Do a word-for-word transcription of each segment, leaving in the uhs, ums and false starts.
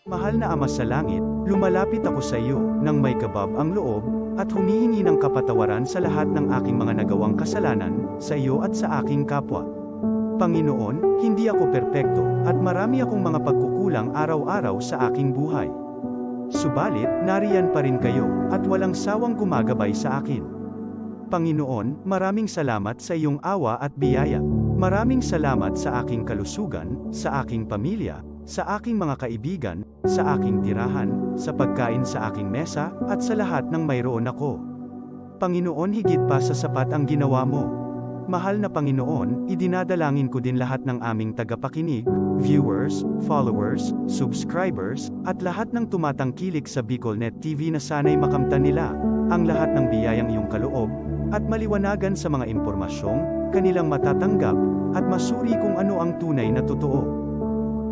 Mahal na Ama sa Langit, lumalapit ako sa iyo nang may kabab ang loob at humihingi ng kapatawaran sa lahat ng aking mga nagawang kasalanan sa iyo at sa aking kapwa. Panginoon, hindi ako perpekto at marami akong mga pagkukulang araw-araw sa aking buhay. Subalit, nariyan pa rin kayo at walang sawang gumagabay sa akin. Panginoon, maraming salamat sa iyong awa at biyaya. Maraming salamat sa aking kalusugan, sa aking pamilya, sa aking mga kaibigan, sa aking tirahan, sa pagkain sa aking mesa, at sa lahat ng mayroon ako. Panginoon, higit pa sa sapat ang ginawa mo. Mahal na Panginoon, idinadalangin ko din lahat ng aming tagapakinig, viewers, followers, subscribers, at lahat ng tumatangkilik sa BicolNet T V na sana'y makamtan nila ang lahat ng biyayang iyong kaloob at maliwanagan sa mga impormasyong kanilang matatanggap at masuri kung ano ang tunay na totoo.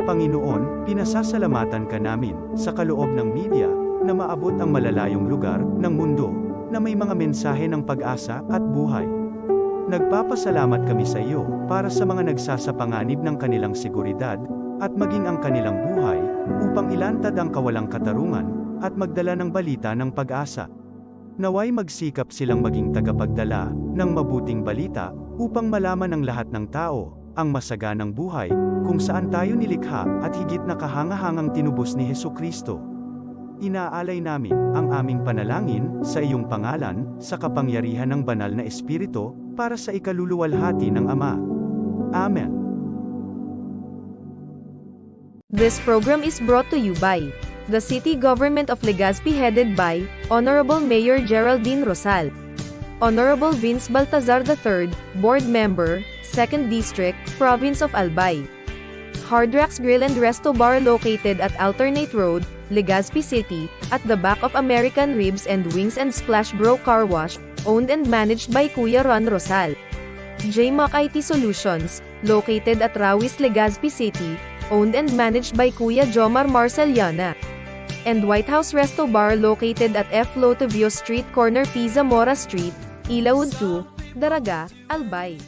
Panginoon, pinasasalamatan ka namin sa kaloob ng media na maabot ang malalayong lugar ng mundo na may mga mensahe ng pag-asa at buhay. Nagpapasalamat kami sa iyo para sa mga nagsasapanganib ng kanilang seguridad at maging ang kanilang buhay upang ilantad ang kawalang katarungan at magdala ng balita ng pag-asa. Naway magsikap silang maging tagapagdala ng mabuting balita upang malaman ng lahat ng tao ang masaganang buhay kung saan tayo nilikha at higit na kahangahangang tinubos ni Jesu-Cristo. Inaalay namin ang aming panalangin sa iyong pangalan, sa kapangyarihan ng Banal na Espiritu, para sa ikaluluwalhati ng Ama. Amen. This program is brought to you by the City Government of Legazpi, headed by Honorable Mayor Geraldine Rosal, Honorable Vince Baltazar the third, Board Member, Second District, Province of Albay. Hard Rocks Grill and Resto Bar, located at Alternate Road, Legazpi City, at the back of American Ribs and Wings and Splash Bro Car Wash, owned and managed by Kuya Ron Rosal. J Mac I T Solutions, located at Rawis, Legazpi City, owned and managed by Kuya Jomar Marceliana. And White House Resto Bar, located at F Lotovio Street, corner P Zamora Street, Ilaud two, Daraga, Albay.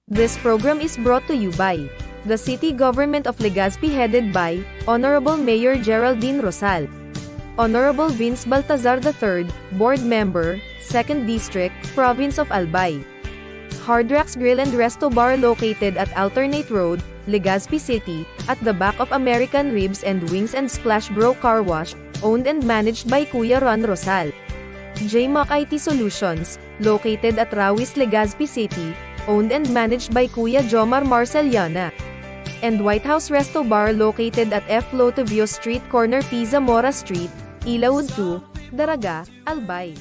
This program is brought to you by the City Government of Legazpi, headed by Honorable Mayor Geraldine Rosal, Honorable Vince Baltazar the third, Board Member, Second District, Province of Albay. Hard Rocks Grill and Resto Bar, located at Alternate Road, Legazpi City, at the back of American Ribs and Wings and Splash Bro Car Wash, owned and managed by Kuya Ron Rosal. J Mac I T Solutions, located at Rawis, Legazpi City, owned and managed by Kuya Jomar Marceliana. And White House Resto Bar, located at F Lotovio Street, corner P Zamora Street, Ilaud two, Daraga, Albay.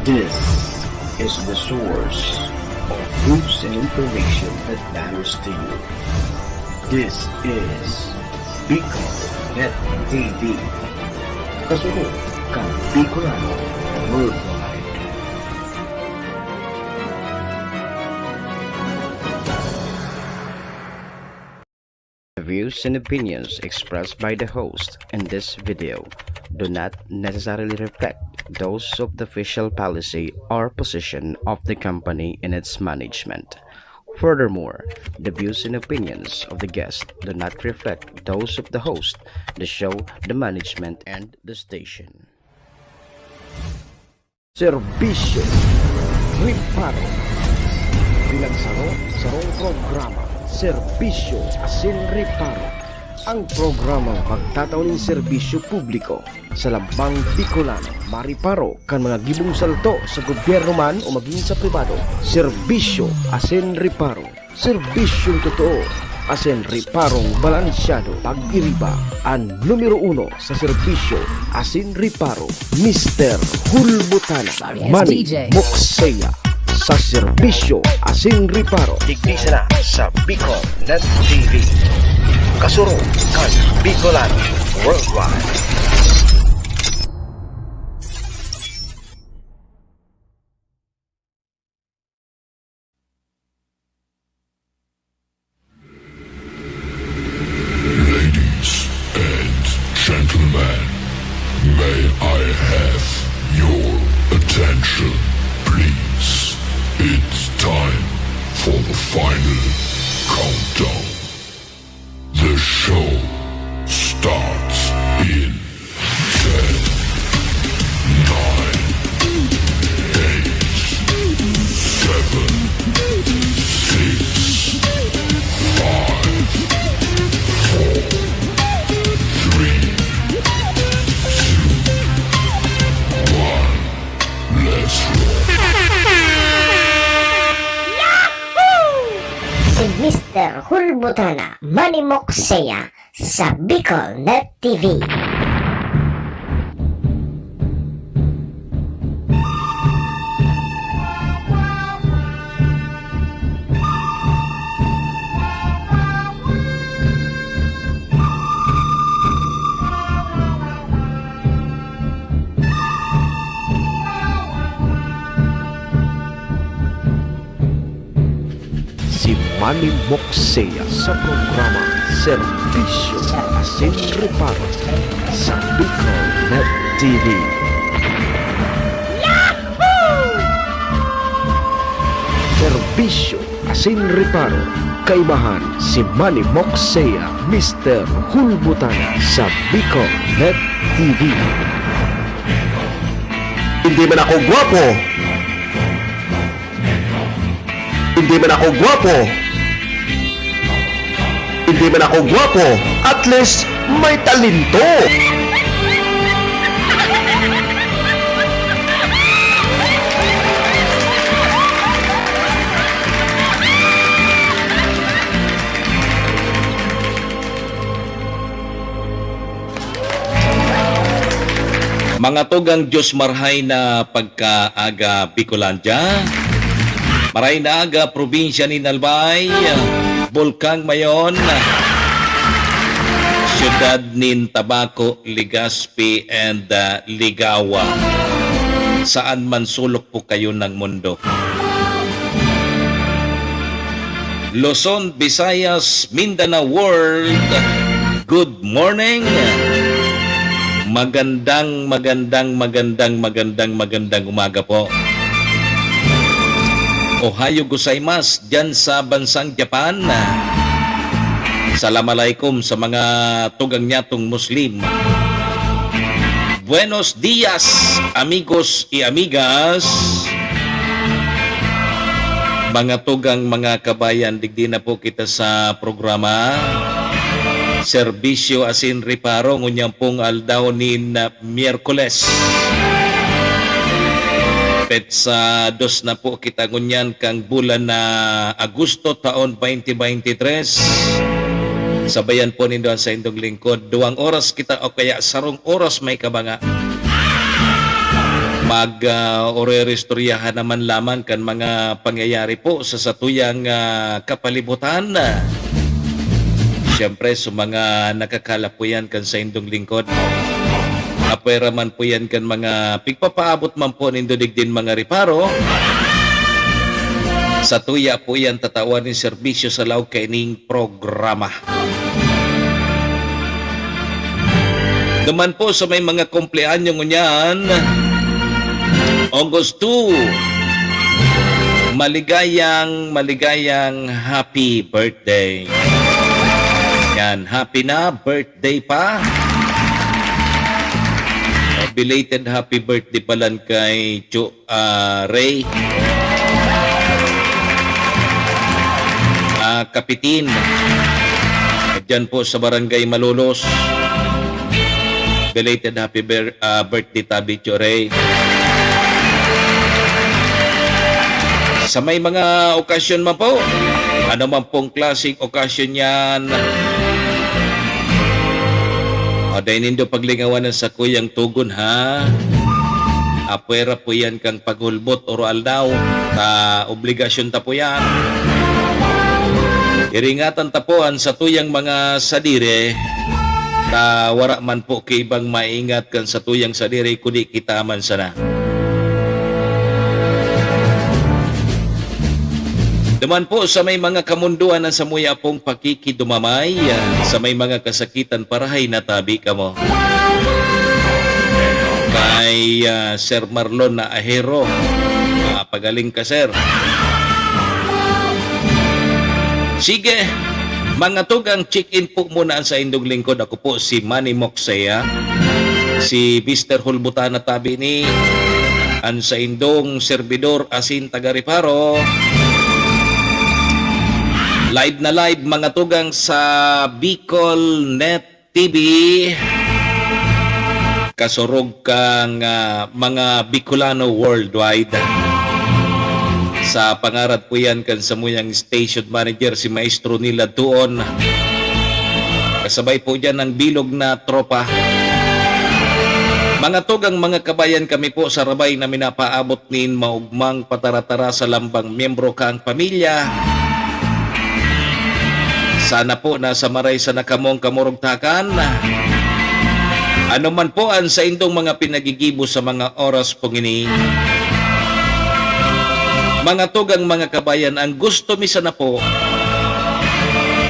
This is the source of news and information that matters to you. This is Bicol Net T V. Kasunod kan Bicolano Worldwide. The views and opinions expressed by the host in this video do not necessarily reflect those of the official policy or position of the company and its management. Furthermore, the views and opinions of the guest do not reflect those of the host, the show, the management, and the station. Serbisyo, reparo. Bilang saro, sarong programa, serbisyo asin reparo. Ang programang magtatao nin serbisyo publiko sa lambang Bicolano, mareparo kan mga gibong salto sa gobyerno man o magin sa pribado. Serbisyo asin reparo. Serbisyong totoo asin reparong balansyado. Pag-iriba, an numero uno sa serbisyo asin reparo, Mister Hulbutana. Yes, Manny D J. Moksea sa serbisyo asin reparo. Digdi sana sa Bicol Net T V. Kasurog kan Bicolano Worldwide. Ladies and gentlemen, may I have your attention, please? It's time for the final countdown. The show starts in ten, nine, eight, seven, six, five, four, three, two, one. Let's roll. Si Mister Hulbutana, Manny Moksea, sa Bicol Net T V. Si Manny Moksea sa programa Serbisyo asin Reparo sa Bicol Net T V. Serbisyo asin Reparo, kaibahan si Manny Moksea, Mister Hulbutana sa Bicol Net T V. Hindi man ako gwapo, Hindi man ako gwapo. Hindi man ako gwapo. At least, may talento. Mga tugang Diyos, marhay na pagkaaga, Bicolandia. Marhay na aga, probinsya nin Albay, Bulkang Mayon, siyudad nin Tabaco, Legazpi, and, ah, Ligao. Saan man sulok po kayo ng mundo. Luzon, Visayas, Mindanao World, good morning. Magandang, magandang, magandang, magandang, magandang umaga po. Ohayo gozaimasu diyan sa bansang Japan. Salam alaikum sa mga tugang nyatong Muslim. Buenos dias, amigos y amigas. Mga tugang, mga kabayan, digdi na po kita sa programa Serbisyo asin Reparo, ngunyan pong aldaw nin Miyerkules. Petsa dos na po kita ngunyan kan bulan na Agosto, taon twenty twenty-three. Sabayan po nindo an saindong lingkod. Duwang oras kita o kaya sarong oras may kabanga. Mag, ah, oreristoryahan naman lamang kan mga pangyayari po sa satuyang, ah, kapalibutan. Siyempre, sa mga nakakala po yan kan saindong lingkod. Apwera man po yan kan mga pigpapaabot man po nindo digdin mga reparo. Satuya po yan tatawan nin serbisyo sa laog kaining programa. Duman po sa may mga kumpleanyo ngunyan, August two, maligayang, maligayang happy birthday. Yan, happy na birthday pa. Belated happy birthday palan kay Cho, ah, Ray, ah, Kapitin. Diyan po sa Barangay Malolos. Belated happy bir-, ah, birthday, Tabi Cho Ray. Sa may mga okasyon man po, ano man pong klaseng okasyon yan, o, dai nindo paglingawan ang sakuyang tugon, ha? Apwera po yan kan paghulbot oro aldaw, ta obligasyon ta po yan. Iringatan ta po an satuyang mga sadiri, ta wara man po ki ibang maingat kan satuyang sadiri, kundi kita man sana. Duman po sa may mga kamundoan na samuya pong pakikidumamay, ah, sa may mga kasakitan, parahay na tabi kamo. Kay, ah, Sir Marlon na Ahero. Ah, pagaling ka, sir. Sige, mga tugang, check-in po muna ang saindong lingkod. Ako po si Manny Moksea, si Mister Hulbutana tabi ni an saindong serbidor asin taga Reparo. Live na live, mga tugang, sa Bicol Net T V, kasurog kang, ah, mga Bicolano worldwide. Sa pangarat po yan kan samuyang station manager, si Maestro Nila Tuon. Kasabay po dyan ang bilog na tropa. Mga tugang, mga kabayan, kami po sa rabay na minapaabot nin maugmang pataratara sa lambang miyembro kang pamilya. Sana po nasa maray sana kamong kamurugtakan. Ano man po ang saindong mga pinagigibo sa mga oras pong ini, mga tugang, mga kabayan, ang gusto mi sana po,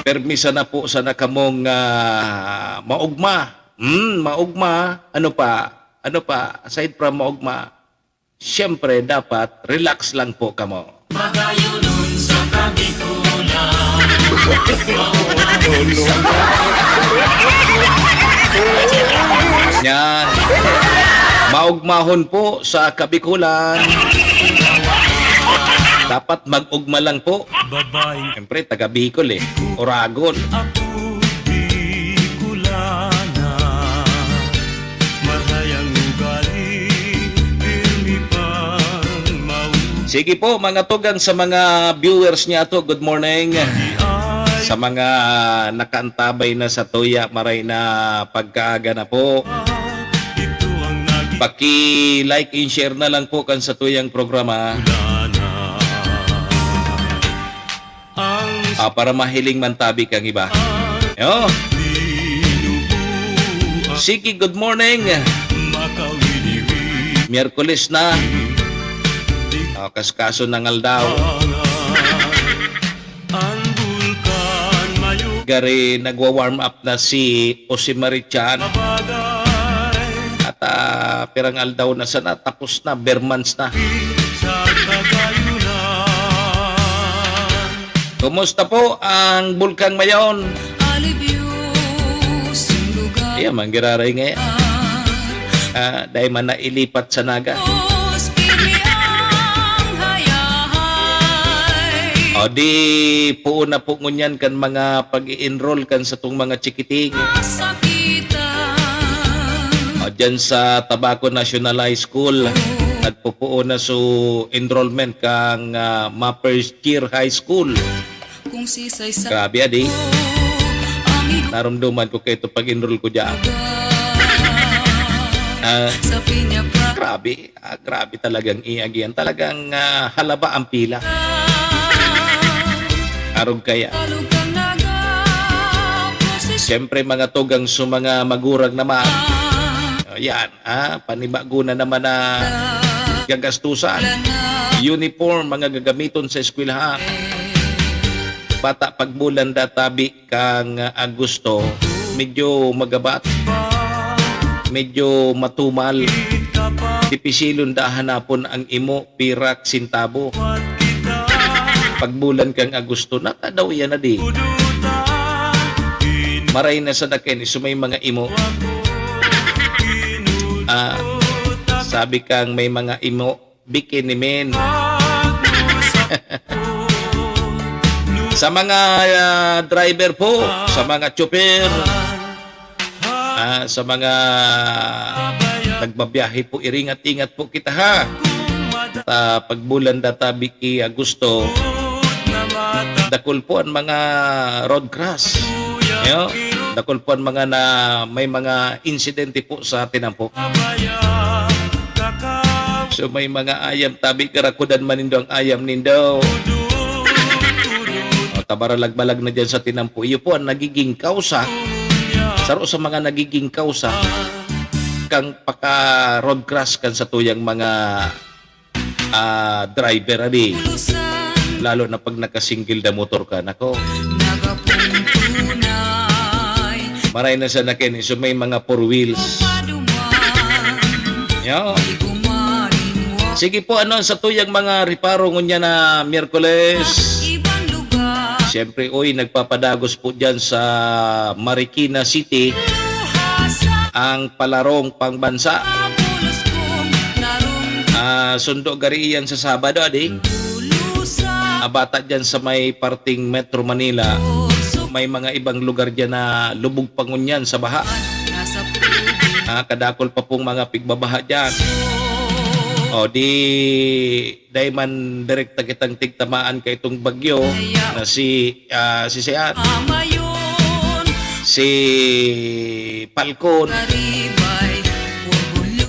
permi sana po sana kamong, ah, maugma. Hmm, maugma. Ano pa? Ano pa? Aside from maugma, siyempre, dapat relax lang po kamo. Magayon sa Kabikulan. Yan. Maugmahon po sa Kabikulan. Dapat mag-ugma lang po. Babaeng Siyempre, taga Bicol eh. Oragon. Ako, Bicolana, marhay ang ugali, pirmi pang mau- Sige po, mga tugang, sa mga viewers niya to, good morning. Sa mga nakaantabay na sa tuya, maray na pagkaaga na po. Ito ang naging Paki-like and share na lang po kan sa tuyang programa. Ang Ah, para mahiling man tabi kang iba. Yo. Sige, good morning. Miyerkules na. Ah, kaskaso ng aldaw. Ang bulkan mayo. Gari nagwa-warm up na si Jose Marichan. At, ah, pirang aldaw na sana, tapos na, ber months na. Sa Kagayunan. Kumusta po ang Bulkang Mayon? Alibyo sa lugar. Iya, man, giraray nga eh. Ah, dahil man nailipat sa Naga. Diyos, pirmi ang hayahay. O di, puon na po ngunyan kan mga pag-i-enroll kan satong mga chikiting. Masakitan. O, dyan sa Tabaco National High School, nagpupuon na su enrollment kang, ah, ma-first year high school. Kung sisay sa Grabe, adi. Ang igu- Narumduman ko kayo ito pag-enroll ko dyan. Ah, Sa pinya pra- grabe. Ah, grabe talagang iyagian. Talagang, ah, halaba ang pila. Arog kaya. Talog kang naga, proses- Siyempre, mga tugang sa mga magurang naman. Ayan, ah, panibago na naman na gagastusan. Uniform, mga gagamiton sa eskwelahan. Bata pagbulan databi kang Agosto, medyo magabat. medyo matumal. Dipisilon da hanapon ang imo, pirak sentabo. Pagbulan kan Agosto, nata daw iyan na di. Maray na sa dakin, iso may mga imo. Ah, sabi kang may mga imo, bikini men. Sa mga, ah, driver po, sa mga tsoper, ah, sa mga nagbabiyahe po, iringat-ingat po kita, ha. At, ah, pagbulan da tabi ki Agosto, dakul po an mga road crash. Yo, dakul po an mga na, may mga insidente po sa tinampo. So, may mga ayam tabi, karakudan man nindo ang ayam nindo. O, tabaralag-balag na dyan sa tinampo. Iyo po ang nagiging kausa. Saro sa mga nagiging kausa kang paka-road crash kan satuyang mga, ah, driver, ani. Lalo na pag naka-single na motor ka, nako. Maray na sa nakin, iso may mga four wheels. Yo. Sige po, ano ang satuyang mga reparo ngunyan na Miyerkules? Siyempre, uy, nagpapadagos po dyan sa Marikina City ang palarong pangbansa. Ah, sundo gari iyan sa Sabado, adi. Ah, bata dyan sa may parting Metro Manila, may mga ibang lugar dyan na lubog pa ngunyan sa baha. Ah, kadakul pa pong mga pigbabaha dyan. O, di, dai man direkta kitang tigtamaan kaitong bagyo na si, ah, si Sean, si Falcon,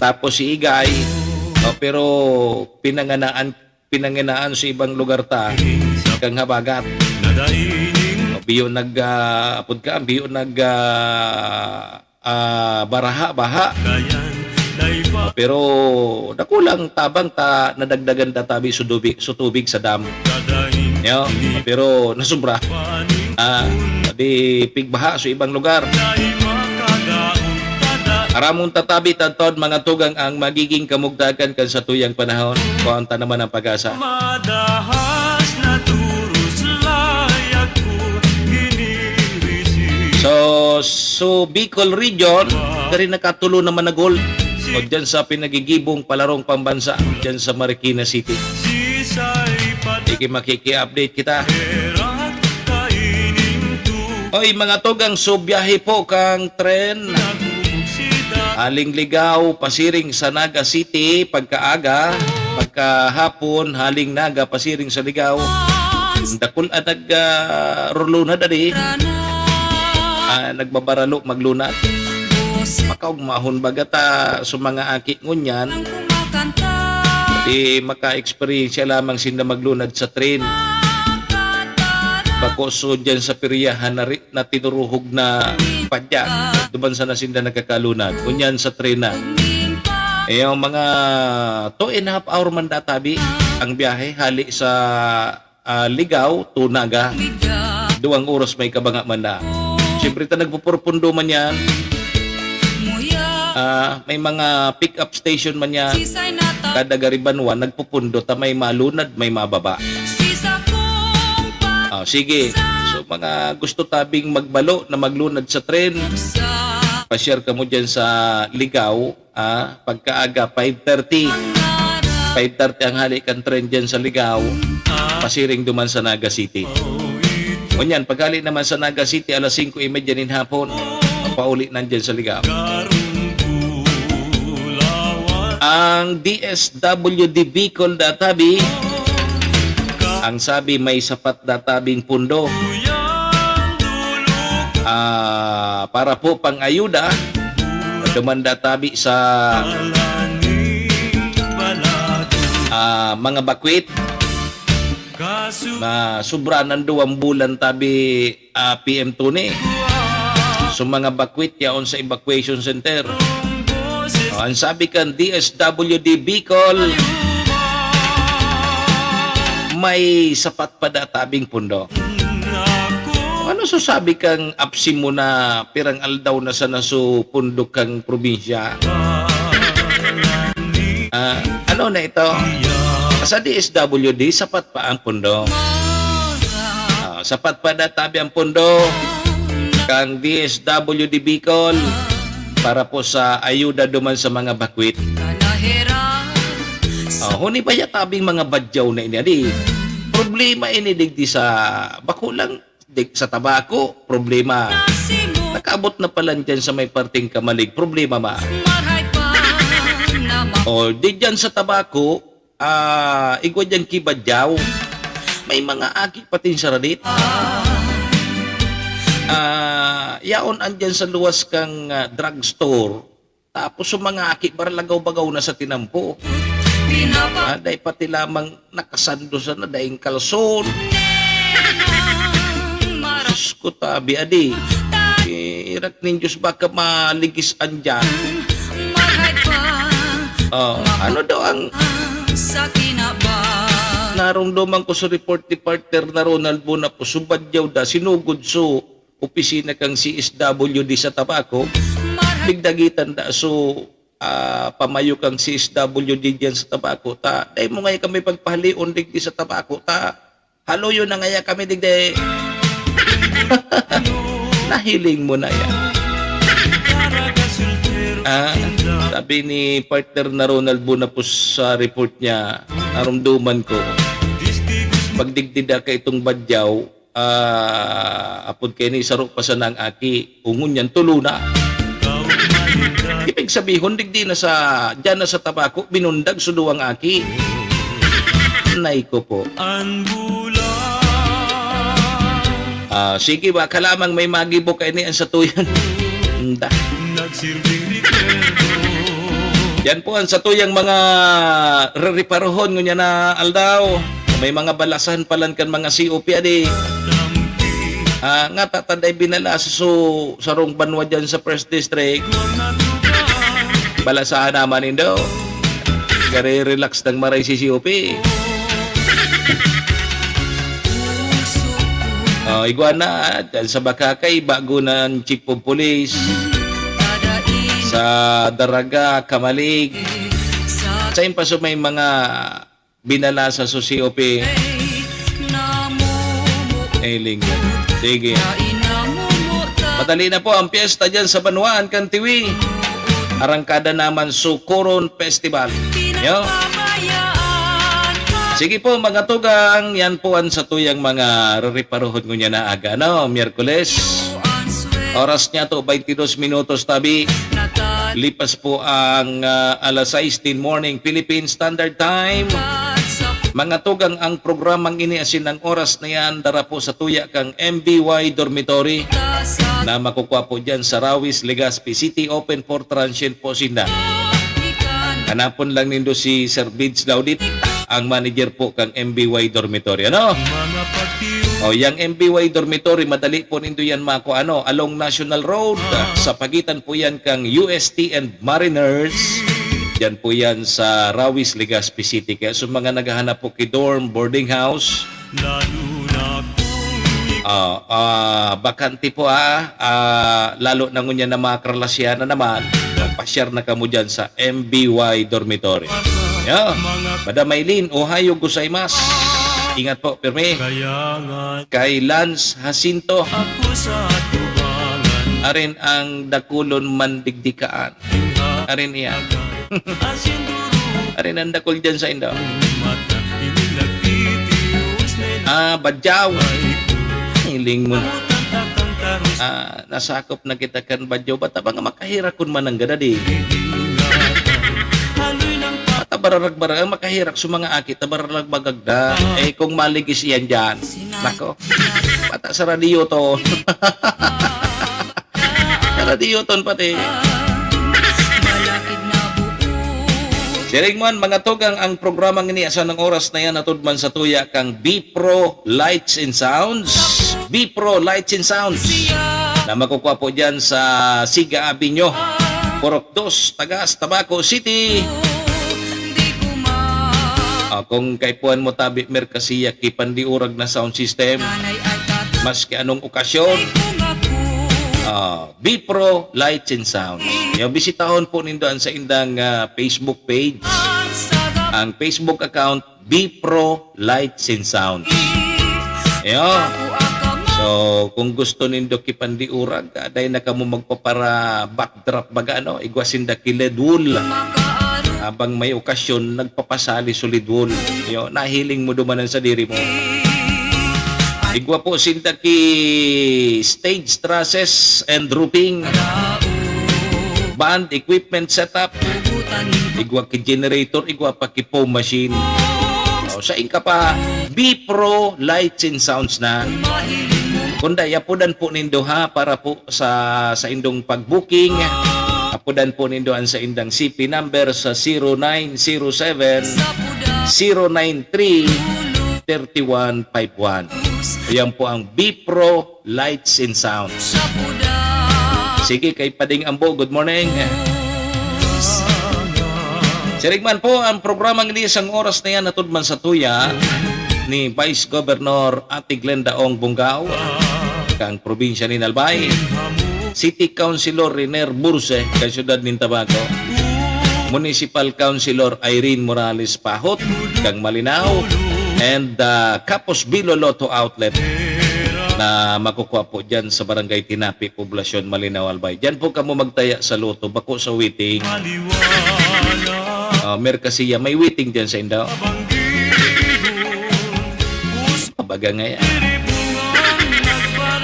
tapos si Igay. O, pero pinanganaan, pinanganaan sa ibang lugar ta kang habagat. O, biyo nag, ah, apod ka, biyo nag, ah, ah, baraha, baha. Pero dakulang tabang ta nadagdagan ta tabi su dubi-, su tubig sa dam. Yo, pero nasubra. Ah, di pigbaha sa ibang lugar. Aramon ta tabi tadtaon, mga tugang, ang magiging kamugtakan kan satuyang panahon. Kuhaan ta naman ang pag-asa. Madahas na turos layag ko ginirisi. So, so Bicol Region, diri nakatulo naman na gold. O dyan sa pinagigibong palarong pambansa, dyan sa Marikina City. Sige, makiki-update kita. Oy, mga tugang, so biyahe po kang tren. Haling Ligao, pasiring sa Naga City, pagkaaga, pagkahapon, haling Naga, pasiring sa Ligao. Dakul an nag, ah, rulunad, adi. Ah, nagbabaralo maglunad. Makaugmahon baga ta sa mga aki ngunyan. Di maka-eksperyensya lamang sinda maglunad sa tren. Bako so dyan sa peryahan na ri-, na tinuruhog na padya, duman sana sinda nagkakalunad. Ngunyan sa tren na. Eh, ang mga two and a half hour man databi ang biyahe hali sa, ah, Ligao to Naga. Duwang oras may kabanga man na. Siyempre, ta nagpupurpundo man yan. Ah, may mga pick-up station man yan. Kada garibanwa, nagpupundo ta may malunad, may mababa. Ah, sige. So, mga gusto tabing magbalo na maglunad sa tren, pa-share kamo dyan sa Ligao, ah, pagkaaga, five thirty. Five thirty ang hali kan tren dyan sa Ligao, pasiring duman sa Naga City. Ngunyan, paghali naman sa Naga City, alas singko y media nin hapon, ang pauli nandyan sa Ligao. Ang D S W D Bicol databi, ang sabi, may sapat databing pundo. Ah, para po pang-ayuda, duman databi sa, ah, mga bakwit na sobra ng duwang bulan tabi, ah, P M Tony. So, mga bakwit yaon sa evacuation center. Oh, ang sabi kan D S W D Bicol, may sapat pa databing pundo. Ano sasabi kang apsi mo na pirang aldaw na sana su pundok kang probinsya? Ah, ano na ito? Sa D S W D, sapat pa ang pundo. Ah, sapat pa na tabi ang pundo kang D S W D Bicol para po sa ayuda duman sa mga bakwit. Oh, huni ba ya tabing mga badyaw na ini, adi? Problema ini digdi sa, bako lang dig-, sa Tabaco, problema. Nakaabot na pala dyan sa may parteng Camalig, problema man. O, di dyan sa Tabaco, ah, igwa dyan ki Badyaw. May mga aki patin sa radit. Ah, yaon andyan sa luwas kang, ah, drugstore. Tapos yung mga aki, baralagaw-bagaw na sa tinampo. Ah, dai pati lamang nakasando sana, daing kalson. Sus ko, tabi, adi. Eh, irak nin Diyos, baka maligis andyan. Oh, ano daw ang narumduman ko sa report ni partner na Ronald Bonapos, subadyaw da, sinugod so opisina kang C S W D sa Tabaco, migdagitan da so, ah, pamayo kang C S W D diyan sa Tabaco, ta dai mo ngaya kami pagpahalion digdi sa Tabaco, ta haluyon na ngaya kami digdi. Nahiling mo na yan. Ah, sabi ni partner na Ronald Bonapos sa report niya, narumduman ko, pagdigdi da ka itong Badyaw, ah, apod kaini, saro pa sana ang aki, ungon niyan, tulo na. Ibig sabihon, digdi na sa, diyan na sa Tabaco, binundag so duwang aki. Nay ko po. Ah, sige, baka lamang may magibo kaini ang satuyan. Nda. Yan po ang satuyang mga rereparohon ngunyan na aldaw. May mga balasahan palan kan mga C O P adi. Ah, nga tatad ay binalasa so sarong banwa dyan sa First District. Balasahan naman nindo. Gare-relax nang maray si C O P. Oh, igwa na, dyan sa Bacacay, bago na ang chief of police. Sa Daraga, Camalig. Sa Impaso may mga binalasa sa C O P. Ay, lingkod. Sige. Madali na po ang piyesta dyan sa Banwaan kan Tiwi. Arangkada naman su Coron Festival. Yo. Sige po, mga tugang, yan po ang satuyang mga rereparohon ngunyan na aga, no? Miyerkules. Oras niya to, twenty-dos minutos tabi. Lipas po ang, ah, alas sais nin morning, Philippine Standard Time. Mga tugang, ang programang ini asin ang oras na yan, dara po sa tuya kang M B Y Dormitory na makukuha po dyan sa Rawis, Legazpi City, open for transient po sinda. Hanapon lang nindo si Sir Bids Laudit, ang manager po kang M B Y Dormitory. Ano? O, yang M B Y Dormitory, madali po nindo yan mako, ano, along National Road, sa pagitan po yan kang U S T and Mariners. Diyan po yan sa Rawis, Legazpi City. Kaya sa mga naghahanap po ki dorm, boarding house, ah, ah, bakante po, ah, ah, lalo na ngunyan na mga karalasyana naman, magpasyar na kamo dyan sa M B Y Dormitory. Yeah. Madam Maylin, ohayo gozaimasu. Ingat po, pirmi. Kay Lance Jacinto. Arin ang dakulon mandigdikaan. Arin iyan. Arin ang dakul dyan sa indo. Ah, Badyaw. Hiling mo. Ah, nasakop na kita kan Badyaw. Bata ba nga makahirakon man ang gadadi? Bata bararag-barag, ang makahirak sa mga aki, ta bararag-barag da. Eh, kung maligis iyan dyan. Nako. Bata sa radyo to. Sa radyo ton pati. Siring man, mga tugang, ang programang ini, asan ang oras na yan, atod man sa tuya kang B Pro Lights and Sounds. B Pro Lights and Sounds. Na makukuha po dyan sa Siga Avenue, Purok dos, Tagas, Tabaco City. Ah, kung kaipuhan mo tabi, Merkasiya, kipandiurag na sound system. maski anong okasyon. Ah, Bipro Lights and Sounds. Yo, bisitahon po nindo ang saindang, ah, Facebook page. Ang Facebook account, Bipro Lights and Sounds. Yo. So, kung gusto nindo kipandiurag, ah, dai na kamo magpapara backdrop baga, ano, igwa sinda ki LED wall. Habang may okasyon, nagpapasali solid wall. Yo, nahiling mo duman ang sadiri mo. Igwa po sinda ki stage trusses and roofing. Band equipment setup. Igwa ki generator, igwa pa ki foam machine. O, sa inka pa, Bipro Lights and Sounds na. Kung dai, apodan po nindo ha, para po sa, sa indong pag-booking. Apodan po nindo ang sa indang C P number sa zero nine zero seven, zero nine three, thirty one five one. Ayan po ang Bipro Lights and Sounds. Sige, kay Pading Ambo, good morning. Sirigman po ang programang ini sang oras na yan, hatod man sa tuya ni Vice Governor Ate Glenda Ong Bungao, kang probinsya ni Albay. City Councilor Riner Burse, kang siyudad nin Tabaco. Municipal Councilor Irene Morales Pahot, kang Malinao. And, ah, Kapos Bilo Lotto Outlet na makukuha po dyan sa Barangay Tinapi, Poblacion, Malinao, Albay. Dyan po kamo magtaya sa Lotto, bako sa waiting. Ah, Mercasia, may waiting dyan sa inda. Pabaga nga yan.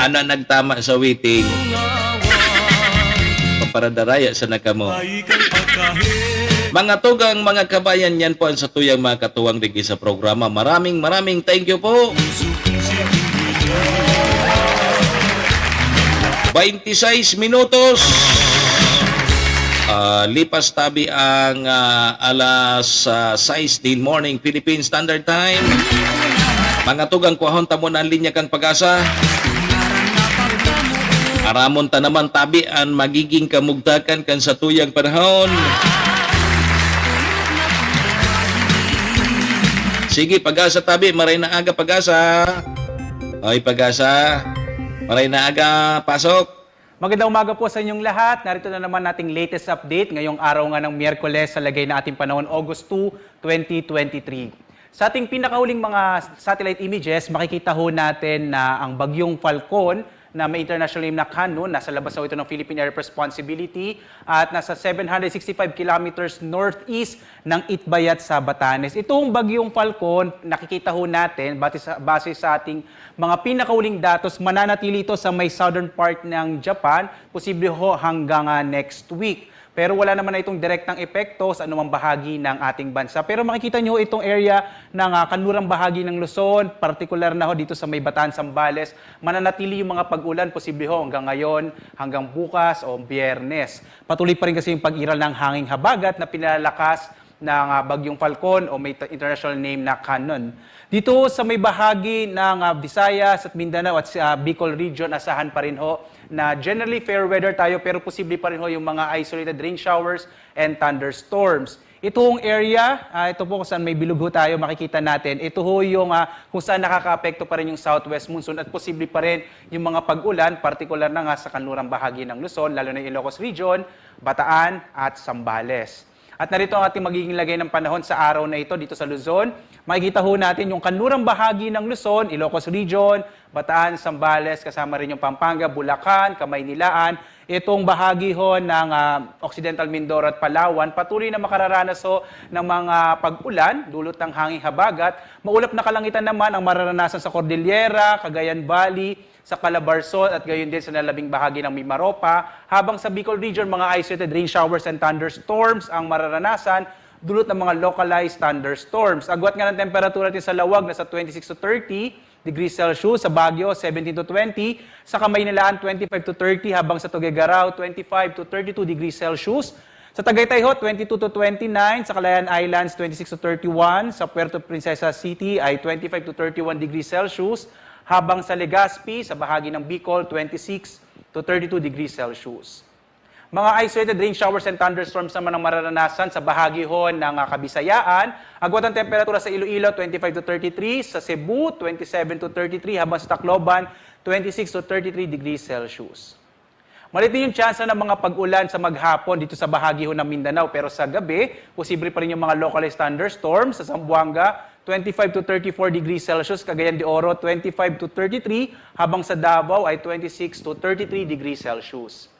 Ano nagtama sa waiting? Paparadaraya sana kamo. Mga tugang, mga kabayan, yan po ang satuyang mga katuwang digdi sa programa. Maraming, maraming thank you po. Twenty-six minutos. Ah, lipas tabi ang, ah, alas, ah, sais din morning Philippine Standard Time. Mga tugang, kuhahon ta muna ang linya kan Pag-asa. Aramon ta naman tabi an magiging kamugtakan kan satuyang panahon. Sige, Pag-asa tabi, maray na aga, Pag-asa. Oy, Pag-asa. Maray na aga, pasok. Magandang umaga po sa inyong lahat. Narito na naman ating latest update ngayong araw nga ng Miyerkules sa lagay na ating panahon, August two, twenty twenty-three. Sa ating pinakahuling mga satellite images, makikita ho natin na ang Bagyong Falcon na may international name na Kanun, nasa labas ho ito ng Philippine Area of Responsibility at nasa seven hundred sixty-five kilometers northeast ng Itbayat sa Batanes. Itong Bagyong Falcon, nakikita ho natin, base sa, base sa ating mga pinakahuling datos, mananatili ito sa may southern part ng Japan, posible ho hanggang, ah, next week. Pero wala naman na itong direktang epekto sa anumang bahagi ng ating bansa. Pero makikita nyo itong area ng, ah, kanlurang bahagi ng Luzon, partikular na ho dito sa may Bataan, Zambales, mananatili yung mga pag-ulan, posible ho hanggang ngayon, hanggang bukas o Biyernes. Patuloy pa rin kasi yung pag-iral ng hanging habagat na pinalalakas ng, ah, Bagyong Falcon o may ta-, international name na Kanun. Dito sa may bahagi ng, ah, Visayas at Mindanao at sa, ah, Bicol region, asahan pa rin ho na generally fair weather tayo, pero posible pa rin ho yung mga isolated rain showers and thunderstorms. Itong area, ah, ito po kung saan may bilog ho tayo, makikita natin. Ito ho yung, ah, kung saan nakakaapekto pa rin yung southwest monsoon at posible pa rin yung mga pag-ulan, partikular na nga sa kanlurang bahagi ng Luzon, lalo na yung Ilocos Region, Bataan at Zambales. At narito ang ating magiging lagay ng panahon sa araw na ito dito sa Luzon. Makikita ho natin yung kanlurang bahagi ng Luzon, Ilocos Region, Bataan, Zambales, kasama rin yung Pampanga, Bulacan, Kamaynilaan. Itong bahagi ho ng, ah, Occidental Mindoro at Palawan, patuloy na makararanas ho ng mga pag-ulan, dulot ng hanging habagat. Maulap na kalangitan naman ang mararanasan sa Cordillera, Cagayan Valley, sa Calabarzon at gayon din sa nalabing bahagi ng Mimaropa, habang sa Bicol Region, mga isolated rain showers and thunderstorms ang mararanasan, dulot ng mga localized thunderstorms. Agwat nga ng temperatura natin sa Laoag, nasa twenty-six to thirty degrees Celsius, sa Baguio, seventeen to twenty, sa Kamaynilaan, twenty-five to thirty, habang sa Tuguegarao, twenty-five to thirty-two degrees Celsius, sa Tagaytay ho, twenty-two to twenty-nine, sa Calayan Islands, twenty-six to thirty-one, sa Puerto Princesa City ay twenty-five to thirty-one degrees Celsius, habang sa Legazpi, sa bahagi ng Bicol, twenty-six to thirty-two degrees Celsius. Mga isolated rain showers and thunderstorms naman ang mararanasan sa bahagi ho ng ah, Kabisayaan. Agwat ang temperatura sa Iloilo, twenty-five to thirty-three, sa Cebu, twenty-seven to thirty-three, habang sa Tacloban, twenty-six to thirty-three degrees Celsius. Maliit din yung tsansa ng mga pag-ulan sa maghapon dito sa bahagi ho ng Mindanao, pero sa gabi, posible pa rin yung mga localized thunderstorms. Sa Zamboanga, twenty-five to thirty-four degrees Celsius, Cagayan de Oro, twenty-five to thirty-three, habang sa Davao ay twenty-six to thirty-three degrees Celsius.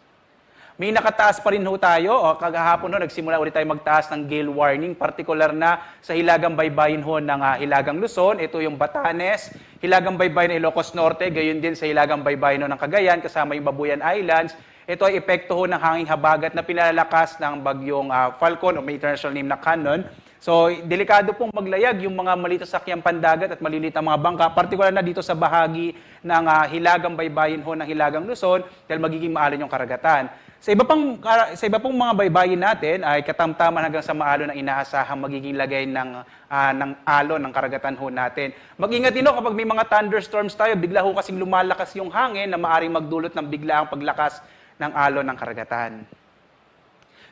May nakataas pa rin ho tayo. O, kagahapon ho, nagsimula ulit tayo magtaas ng gale warning, partikular na sa hilagang baybayin ho ng ah, Hilagang Luzon. Ito yung Batanes, hilagang baybayin ng Ilocos Norte, gayon din sa hilagang baybayin ho ng Cagayan, kasama yung Babuyan Islands. Ito ay epekto ho ng hanging habagat na pinalalakas ng bagyong ah, Falcon, o may international name na Canon. So, delikado pong maglayag yung mga maliit na sakyang pandagat at maliliit na mga bangka, partikular na dito sa bahagi ng ah, hilagang baybayin ho ng Hilagang Luzon, dahil magiging maalon yung karagatan. Sa iba pang kara- sa iba pong mga baybayin natin ay katamtaman hanggang sa maalon ang inaasahang magiging lagay ng ah, ng alon ng karagatan ho natin. Mag-ingat din ho kapag may mga thunderstorms tayo, bigla ho kasing lumalakas yung hangin na maaring magdulot ng biglaang paglakas ng alon ng karagatan.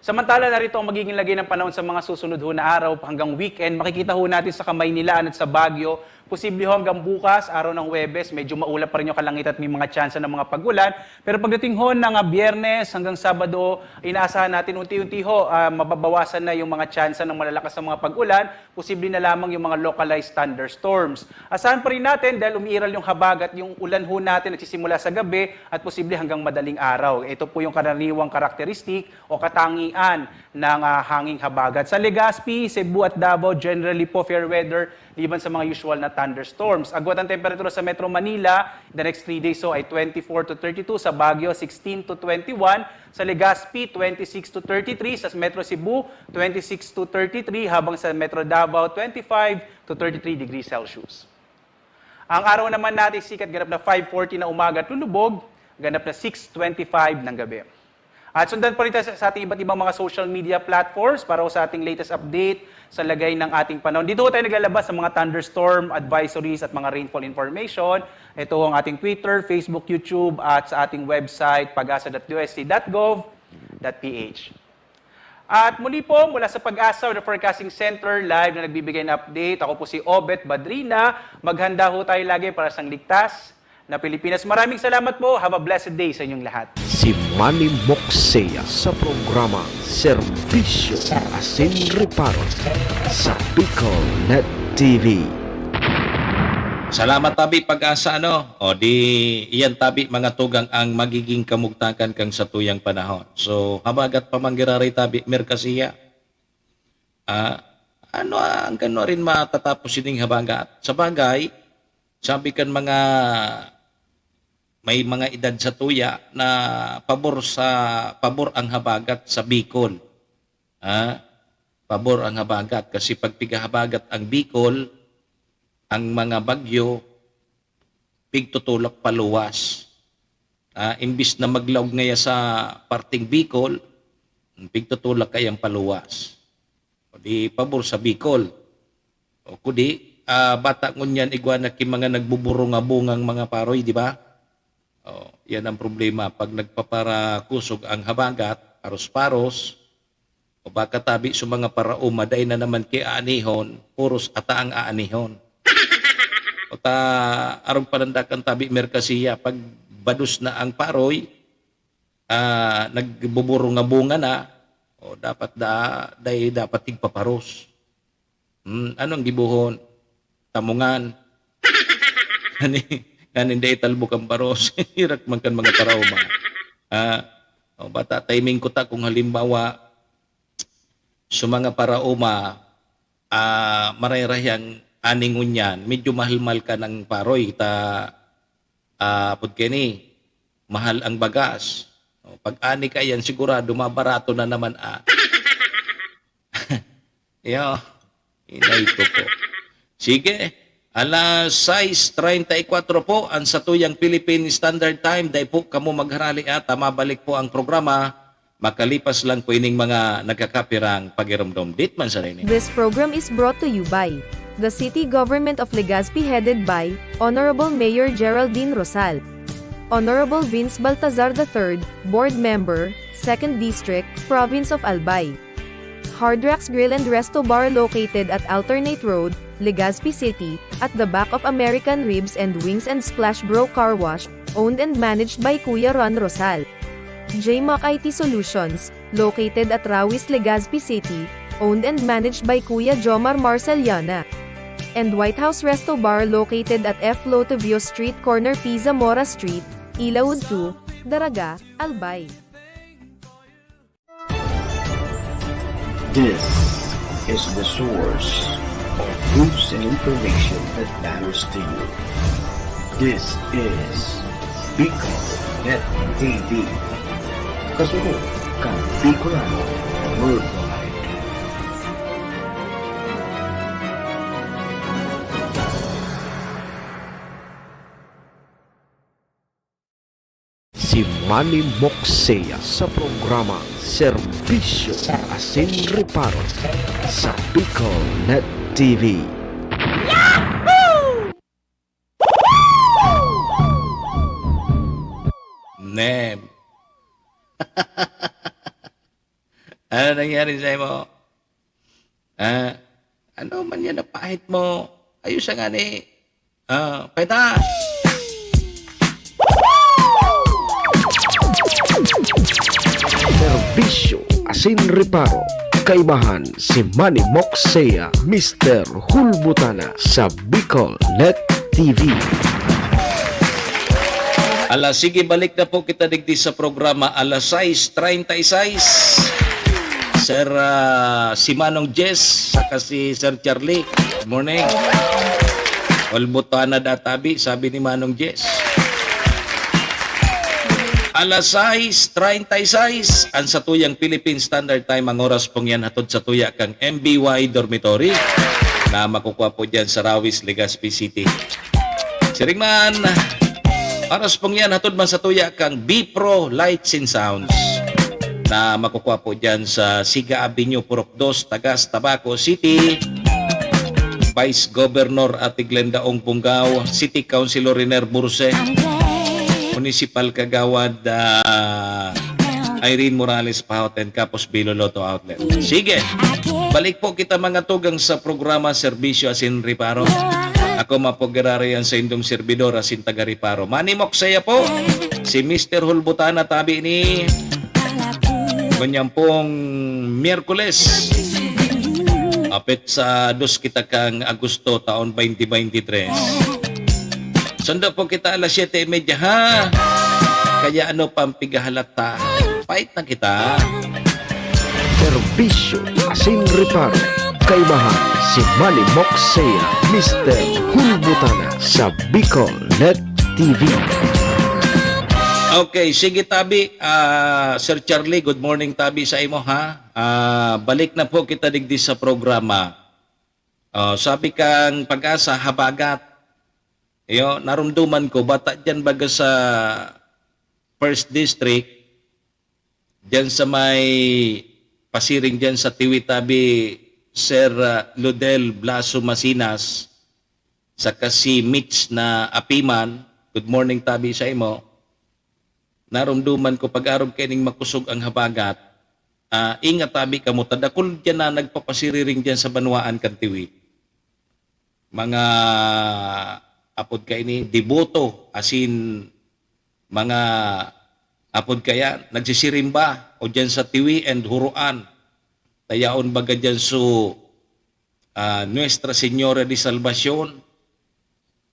Samantala, narito ang magiging lagay ng panahon sa mga susunod ho na araw hanggang weekend. Makikita ho natin sa Kamaynilaan at sa Baguio, posible ho hanggang bukas, araw ng Huwebes, medyo maulap pa rin yung kalangitan at may mga tsansa ng mga pag-ulan. Pero pagdating ho ng ah, Biyernes hanggang Sabado, inaasahan natin unti-unti ho, ah, mababawasan na yung mga tsansa ng malalakas na mga pag-ulan, posible na lamang yung mga localized thunderstorms. Asahan pa rin natin, dahil umiiral yung habagat, yung ulan ho natin nagsisimula sa gabi at posible hanggang madaling araw. Ito po yung karaniwang karakteristik o katangian ng ah, hanging habagat. Sa Legazpi, Cebu at Davao, generally po fair weather liban sa mga usual na thunderstorms. Agwat ang temperatura sa Metro Manila, the next three days so ay twenty-four to thirty-two, sa Baguio sixteen to twenty-one, sa Legazpi twenty-six to thirty-three, sa Metro Cebu twenty-six to thirty-three, habang sa Metro Davao twenty-five to thirty-three degrees Celsius. Ang araw naman natin sikat ganap na five forty na umaga at lulubog, ganap na six twenty-five ng gabi. At sundan pa rin tayo sa, sa ating iba't ibang mga social media platforms para sa ating latest update sa lagay ng ating panahon. Dito ho tayo naglalabas sa mga thunderstorm advisories at mga rainfall information. Ito ang ating Twitter, Facebook, YouTube at sa ating website, pagasa dot D O S T dot gov dot P H. At muli po, mula sa Pag-asa Weather Forecasting Center, live na nagbibigay ng update. Ako po si Obet Badrina. Maghanda ho tayo lagi para sa ligtas na Pilipinas. Maraming salamat po. Have a blessed day sa inyong lahat. Si Manny Moxea sa programa Serbisyo Asin Reparo sa Bicol Net T V. Salamat tabi Pag-asa, ano? O di, iyan tabi mga tugang ang magiging kamugtakan kan satuyang panahon. So, habagat pa man giraray tabi, merkasiya. Ah, ano ang gano rin matatapos sining habagat? Sa bagay, sabi kan mga may mga edad sa tuya na pabor sa pabor ang habagat sa Bicol. Ha? Pabor ang habagat kasi pag pigahabagat ang Bicol, ang mga bagyo pigtutulak paluwas. Ah, imbis na maglaog ngaya sa parting Bicol, pigtutulak kayang paluwas. O di pabor sa Bicol. O kudi, ah, bata ngunyan igwa na ki mga nagbuburungabungang mga paroy, di ba? O, yan ang problema. Pag nagpaparakusog ang habagat, paros-paros, o baka tabi sa mga parauma, dai na naman ki aanihon, puros ata ang aanihon. O ta, arog panandakan tabi merkasiya, pag bados na ang paroy, ah, nagbuburungabunga na, o dapat da, dai dapat tigpaparos. Hmm, anong gibuhon? Tamungan. Ani, nganin dai talbok ang paros. Hirak man kan mga parauma. Ah, o bata, timing ko ta kung halimbawa, sa mga parauma, ah, maray-rahyang aningon yan, medyo mahal-mahal ka ng paroy, ta, ah, pud kini, mahal ang bagas. O, pag ani ka yan, sigurado, mabarato na naman, ah. Yo, inay ko po. Sige, alas sais treinta y cuatro po, ang satuyang Philippine Standard Time. Dai po kamo magharali at mabalik po ang programa. Makalipas lang po ining mga nagkakapirang pagirumdom. Dit man sa rin. This program is brought to you by the City Government of Legazpi, headed by Honorable Mayor Geraldine Rosal. Honorable Vince Baltazar the third, Board Member, Second District, Province of Albay. Hard Rocks Grill and Resto Bar located at Alternate Road, Legazpi City, at the back of American Ribs and Wings and Splash Bro Car Wash, owned and managed by Kuya Ron Rosal. J Mac I T Solutions, located at Rawis, Legazpi City, owned and managed by Kuya Jomar Marceliana. And White House Resto Bar located at F Lotovio Street, corner P Zamora Street, Ilaud two, Daraga, Albay. This is the source of news and information that matters to you. This is Bicol Net T V. Kasunod kan Bicolano Worldwide. Si Manny Moksea sa programa Serbisyo asin Reparo sa Bicol Net T V. Nem. Ano nangyari sa imo? Ah, ano man yan napahit mo? Ayos nga ni. Ah, peta! Serbisyo asin reparo. Kaibahan si Manny Moksea, Mister Hulbutana sa Bicol Net T V. Ala, sige, balik na po kita digdi sa programa, alas sais treinta y seis. Sir, ah, si Manong Jess, saka si Sir Charlie. Good morning. Hulbutana da tabi, sabi ni Manong Jess. Alas sais treinta y seis, ang satuyang Philippine Standard Time, ang oras pong yan, hatod sa tuya kang M B Y Dormitory, na makukuha po dyan sa Rawis, Legazpi City. Siring man, oras pong yan, hatod man sa tuya kang B Pro Lights and Sounds, na makukuha po dyan sa Siga Avenue, Purok dos, Tagas, Tabaco City. Vice Governor Ate Glenda Ong Bungao, City Councilor Riner Burse, Municipal Kagawad, ah, Irene Morales Pahoten, Kapos Bilo Lotto Outlet. Sige, balik po kita mga tugang sa programa Serbisyo asin Reparo. Ako mapugirari yan sa indong servidor asin taga Reparo. Manny Moksea po, si Mister Hulbutana tabi ni Ngunyan pong Miyerkules, apit sa dos kita kang Agosto, taon twenty twenty-three. Sundo po kita alas siyete y media, ha? Kaya ano pang pigahalata? Fight na kita. Serbisyo asin reparo. Kaibahan si Manny Moksea, Mister Hulbutana sa Bicol Net T V. Okay, sige tabi, ah, Sir Charlie, good morning tabi sa imo, ha. Ah, balik na po kita digdi sa programa. Ah, sabi kang Pag-asa, habagat. Iyo, narumduman ko, bata dyan baga sa First District, dyan sa may pasiring dyan sa Tiwi tabi, Sir, ah, Ludel Blaso Masinas, saka si Mitch na Apiman, good morning tabi sa imo. Narumduman ko pag-arog kaining makusog ang habagat, ah, ingat tabi kamo, ta dakul diyan na nagpapasiriring diyan sa banwaan kan Tiwi. Mga apod kaini, deboto, asin mga apod kaya, nagsisirimba o diyan sa Tiwi and Huroan. Tayaon baga diyan so, ah, Nuestra Señora de Salvacion.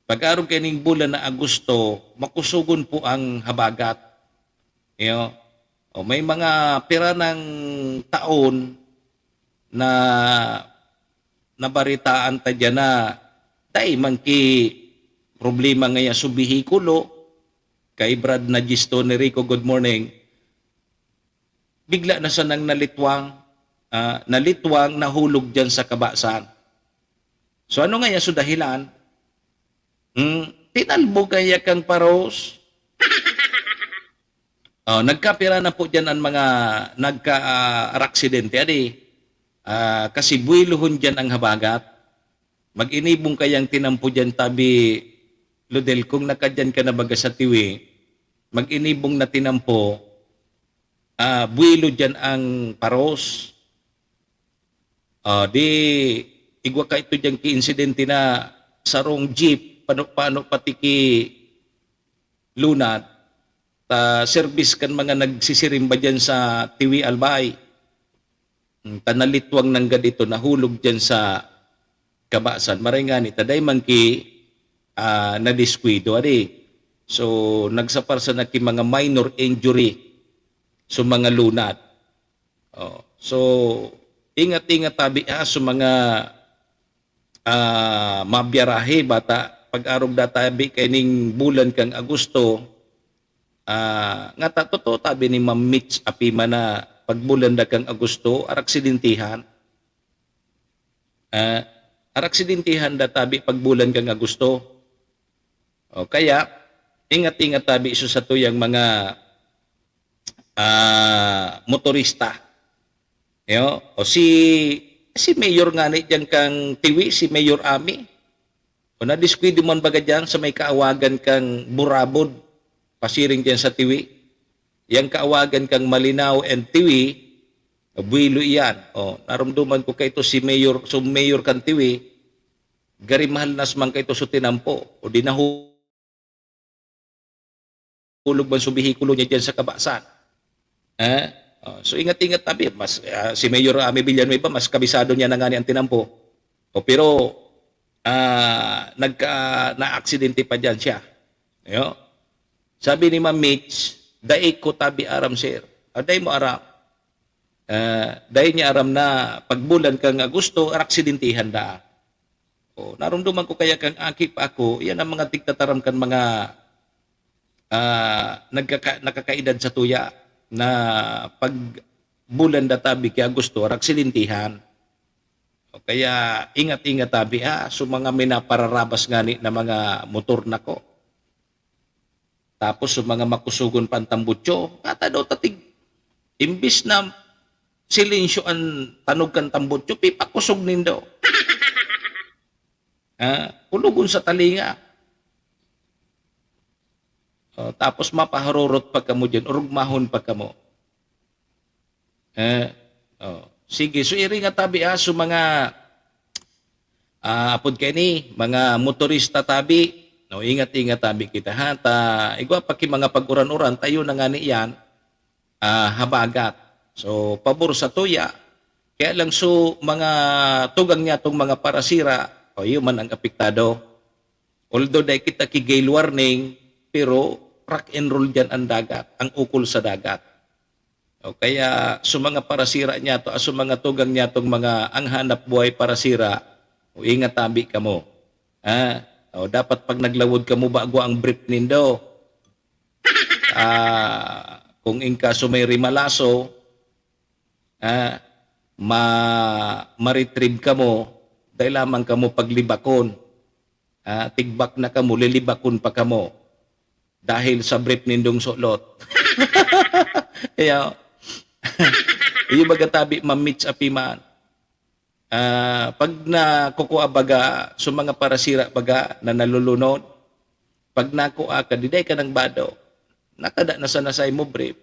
Pag-arog kaining bulan na Agosto, makusogon po ang habagat. Iyo. O, may mga pira ng taon na nabaritaan ta diyan na dai man ki problema ngaya so behikulo, kay Brad Nagisto ni Rico, good morning. Bigla na sanang nalitwang, ah, nalitwang, nahulog diyan sa kabasan. So, ano ngaya so dahilan? Hmm, tinalbog kaya kang paros? Oh, nagkapira na po diyan ang mga nagka, ah, aksidente. Adi, ah, kasi buwilohon diyan ang habagat. Mag-inibong kayang tinampo diyan, tabi, Ludel, kung nakadiyan ka na baga sa Tiwi, mag-inibong na tinampo, ah, buwelo diyan ang paros. Ah, di, igwa ka ito diyang kiinsidente na sarong jeep, pano-pano pati ki Lunad, ta service kan mga nagsisirimba diyan sa Tiwi Albay. Hmm, ta nalitwang nanggad ito, nahulog diyan sa kabasan. Maray ngani, ta dai man ki, ah, nadiskuido, adi. So, nagsapar sana ki mga minor injury sa mga Lunad. Oh, so, ingat-ingat tabi, ha, sa mga, ah, mabiyarahe, bata. Pag-arog da tabi kaining bulan kan Agosto, ah, ngata totoo tabi ni Ma'am Mitch Apima na pag bulan da kan Agosto, araksidentihan. Ah, araksidentihan da tabi pag bulan kan Agosto. O kaya, ingat-ingat tabi sa satuyang mga, ah, motorista. Yo, o si, si Mayor ngani diyan kan Tiwi, si Mayor Ami. O nadiskwidi man baga diyan sa may kaawagan kan Burabod, pasiring diyan sa Tiwi. Yang kaawagan kan Malinao and Tiwi, buwelo iyan. O, narumduman ko kaito si Mayor, so Mayor kan Tiwi, gari mahalnas man kaito so tinampo. O di nahu-, hulog man so behikulo niya diyan sa kabasan. Eh? Oh, so ingat-ingat tabi, mas, ah, si Mayor Ami Villanueva, mas kabisado niya na ngani ang tinampo. O, pero, ah, nagka, naaksidente pa diyan siya. Yo. Sabi ni Ma'am Mitch, "Dai ko tabi aram, sir." Ah, dai mo aram. Ah, dai niya aram na pag bulan kan Agosto, araksidentihan da. O, narumduman ko kaya kan aki pa ako, iyan ang mga tigtataram kan mga, ah, nagkaka-, nakakaedad sa tuya na pag bulan da tabi ki Agosto, araksidentihan. O kaya, ingat-ingat tabi, ha, so mga minapararabas ngani na mga motor nako. Tapos, so mga makusogon pa ang tambutso, ngata daw tatig, imbis na silensyo ang tanog kan tambutso, pipakusog nindo. Ah, kulogon sa talinga. O, tapos mapaharurot pa kamo diyan, orugmahon pa kamo. Eh, o. Sige, so iri nga tabi, ah, so mga, ah, apod kaini, mga motorista tabi, no, ingat-ingat tabi kita, ha, ta igwa pa ki mga pag-uran-uran, tayo na ngani iyan, ah, habagat. So, pabor sa tuya, kaya lang so mga tugang niya tong mga parasira, o, iyo man ang apektado. Although dai kita ki gale warning, pero rock and roll diyan ang dagat, ang ukol sa dagat. O kaya, so mga parasira niyato, ah, so mga tugang niyatong mga ang hanap buhay parasira, o ingat tabi kamo. Ha? O dapat pag naglawod kamo, bago ang brief nindo. Ah, kung in kaso may rimalaso, ah, ma-, ma-retrieve kamo, dai lamang kamo paglibakon. Ah, tigbak na kamo, lilibakon pa kamo dahil sa brief nindong sulot. Kaya, iyo baga tabi, Ma'am Mitch Apiman. Ah, pag nakukua baga, so mga parasira baga na nalulunod, pag nakua ka, diday ka nang bado. Nakada na sana sa imo brief.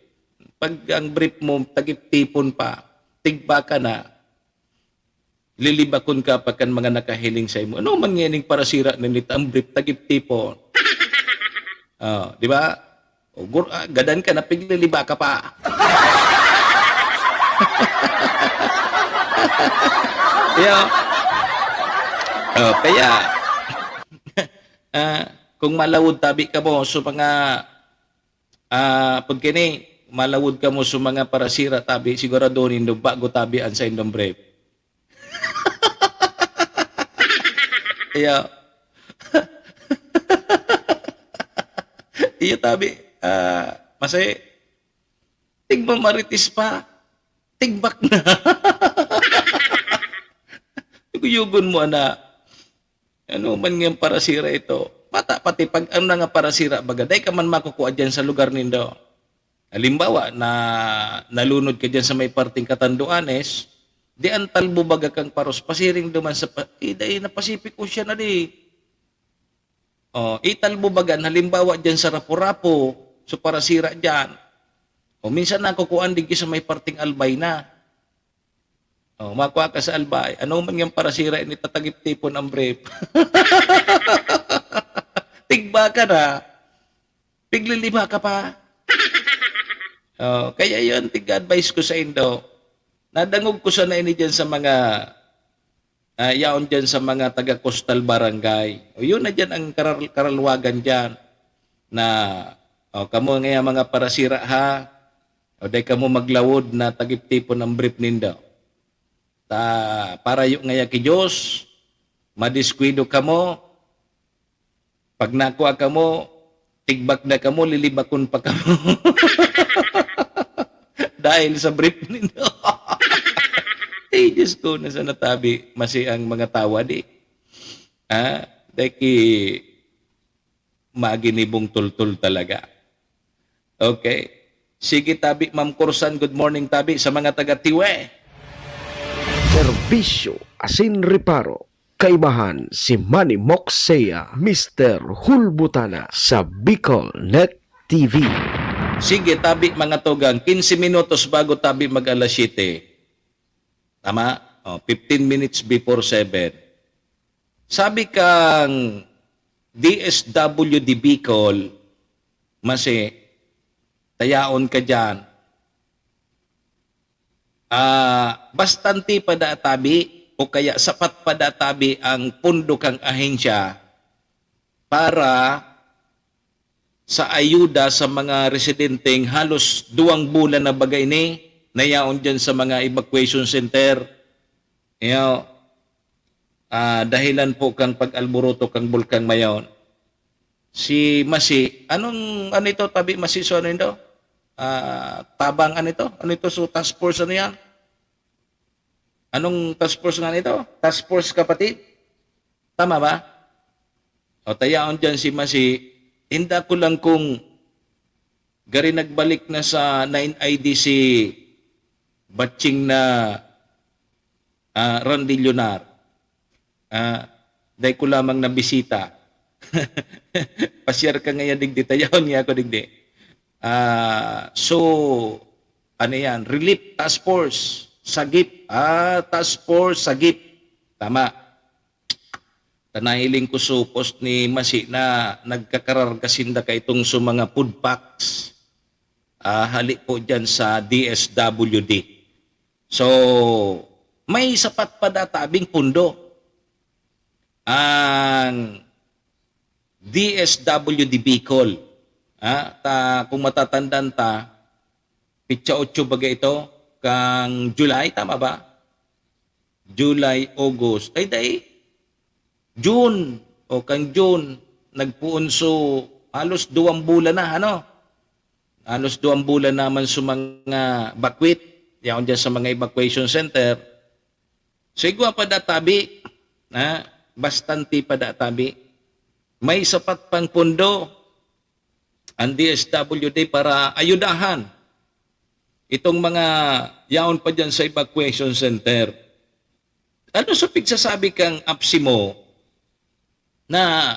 Pag ang brief mo, tagip-tipon pa, tigba ka na, lilibakon ka pa kan mga nakahiling sa imo. Ano man nganing parasira na nita ang brief, tagip-tipon? Oh, di ba? O, gur-, ah, gadan ka na, pigliliba ka pa. Yeah. Oh, kaya, ah, kung malawod tabi kamo sa mga, ah, pag kini, malawod kamo sa mga parasira tabi, sigurado nindo bago tabi ang sa indong brief. Iya. Iya tabi, ah, masay, tigmamarites pa, tigbak na. Yugo-yugon mo, ana. Ano man nga parasira ito? Bata pati pag ano na nga parasira, baga, dai ka man makukua dyan sa lugar nindo. Halimbawa, na nalunod ka dyan sa may parting Catanduanes, di ang talbo baga kang paros, pasiring duman sa pa-, eh, dai na Pacific Ocean na di. Oh, italbo baga, halimbawa dyan sa Rapu-Rapu, So, parasira diyan. O minsan nakukuhaan digdi sa may parteng Albay na. O, makua ka sa Albay. Ano man yang parasira, ini tatagip-tipon ang brief. Tigba ka na. Piglilima ka pa. O, kaya yun, tig-advise ko sa indo. Nadangog ko sana ini dyan sa mga, ah, yaon dyan sa mga taga-coastal barangay. O, yun na dyan ang karal-, karalwagan dyan na, o, kamo nga mga parasira, ha? O, dai kamo maglawod na tagip-tipon ang brief nindo. Ta, parayo ngaya ki Diyos, madiskuido kamo, pag nakua kamo, tigbak na kamo, lilibakon pa kamo. Dahil sa brief nindo. Eh, Diyos ko, nasa natabi, masi ang mga tawa, di. Ah, dahil ki maginibong tultol talaga. Okay. Sige, tabi, Ma'am Corsan. Good morning, tabi, sa mga taga Tiwe. Serbisyo asin reparo. Kaibahan si Manny Moxea, Mister Hulbutana sa Bicol Net T V. Sige, tabi, mga tugang, quince minutos bago tabi mag alas siyete. Tama? O, fifteen minutes before seven. Sabi kang D S W D Bicol, masi, tayaon ka diyan. Ah, bastante pa da tabi o kaya sapat pa da tabi ang pondo kang ahensya para sa ayuda sa mga residenteng halos duwang bulan na baga ini na yaon diyan sa mga evacuation center. Iyo, ah, dahilan po kang pag-alboroto kang Bulkang Mayon. Si Masi, anong, ano ito, tabi Masi, so ano ito? Ah, tabang, ano ito? Ano ito, so task force, ano yan? Anong task force nga nito? Task force, kapatid? Tama ba? O, tayaon diyan si Masi, inda ko lang kung gari nagbalik na sa nine I D C batching na, ah, Randy Leonar. Ah, dai ko lamang nabisita. Pasyar ka ngayon digdi, tayaon niya ako digdi. Ah, so, ano yan? Relief Task Force, Sagip. Ah, Task Force, Sagip. Tama. Ta nahiling ko supos ni Masi na nagkakararga sinda ka itong sa mga food packs. Ah, hali po dyan sa D S W D. So, may sapat pa databing pundo ang D S W D Bicol. Ah, ta, kung matatandaan ta, pitsa otso baga ito, kang July, tama ba? July, August, ay, dai, June, o kang June, nagpuon so halos duwang bulan na, ano? Halos duwang bulan naman sa mga bakwit, yaon dyan sa mga evacuation center. So, igwa pa da tabi, ha? Bastante pa da tabi. May sapat pang pundo ang D S W D para ayudahan itong mga yaon pa dyan sa evacuation center. Ano sa pigsasabi kang APSEMO na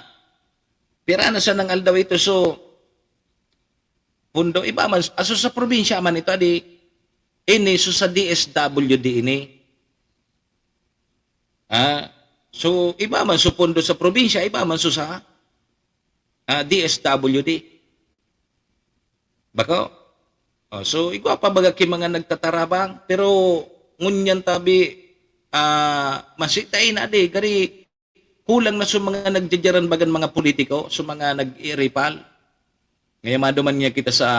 pira na sa nang aldaw ito, so, pundo, iba man, aso sa probinsya man ito, adi, ini, so sa D S W D ini. Ah, so, iba man, so, pundo sa probinsya, iba man, so, sa, ah, D S W D. Bako? Oh, so, igwa pa baga ki mga nagtatarabang, pero ngunyan tabi, ah, masi, dai na di, gari, kulang na sa mga nagdyadyara bagan mga politiko, sa mga nag-iiripal. Ngayon, maduman niya kita sa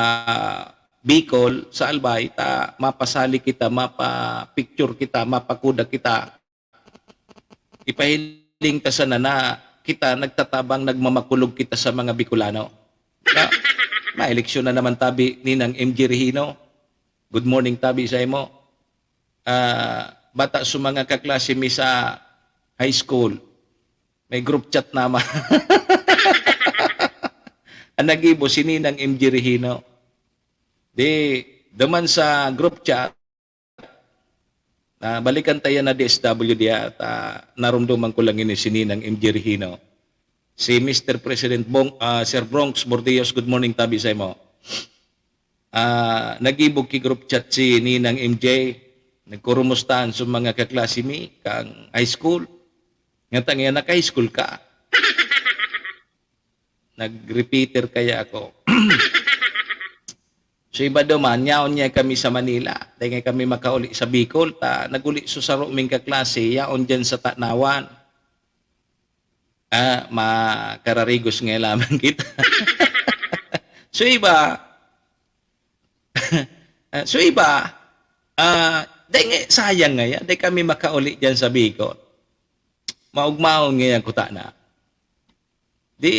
Bicol, sa Albay, ta mapasali kita, mapa-picture kita, mapakuda kita. Ipahiling ta sana na kita nagtatabang, nagmamakulog kita sa mga Bicolano. Na, maeleksyon na naman tabi ninang M G Regino. Good morning tabi sa imo. Ah, bata sa mga kaklase mi sa high school, may group chat naman. Ang nag-ibo, si Ninang M G Regino. Di, duman sa group chat, ah, balikan tayo na D S W D at, ah, narumduman ko lang ini si Ninang M G Regino. Si Mister President Bong, ah, Sir Bronx Bordios, good morning, tabi sa imo. Ah, nagibog ki group chat si Ninang M J. Nagkurumustahan sa mga kaklase mi, kang high school. Nga tang iya, naka-high school ka. Nag-repeater kaya ako. So, iba duman, yaon niya kami sa Manila. Dahil nga kami makauli sa Bicol, ta, naguli sa saro ming kaklase, yaon dyan sa Tanawan. Ah, makararigos nga lamang kita. So, iba, ah, so, iba, ah, dahil nga, sayang nga yan, dahil kami makauli dyan sa Bicol. Maugmaon nga yan, kuta na. Di,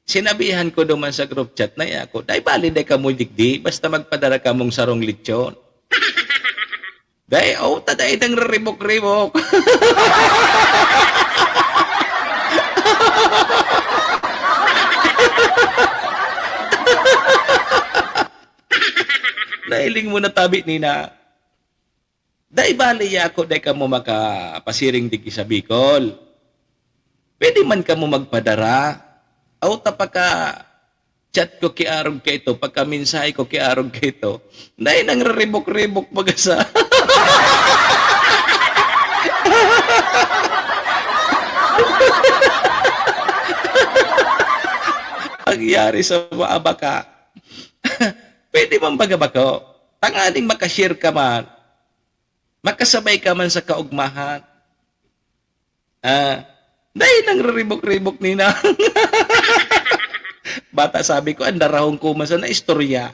sinabihan ko duman sa group chat na ako, "Dai bali, dai kamo digdi, basta magpadara kamong sarong lechon." Dai, oh, ta dai nang raribok-ribok. Nahiling mo na tabi nina. Dai bali ako, dai kamo makapasiring digdi sa Bicol. Pwede man kamo magpadara. Aw, ta paka-chat ko ki arog kaito, pagka-mensahe ko ki arog kaito, dai nang raribok-ribok baga sa pangyari sa mga baka. Pwede man baga bako? Tanganing makashare ka man. Makasabay ka man sa kaugmahan. Ah, dai nang raribok-ribok, Ninang. Bata, sabi ko, ang darahon ko man sana istorya.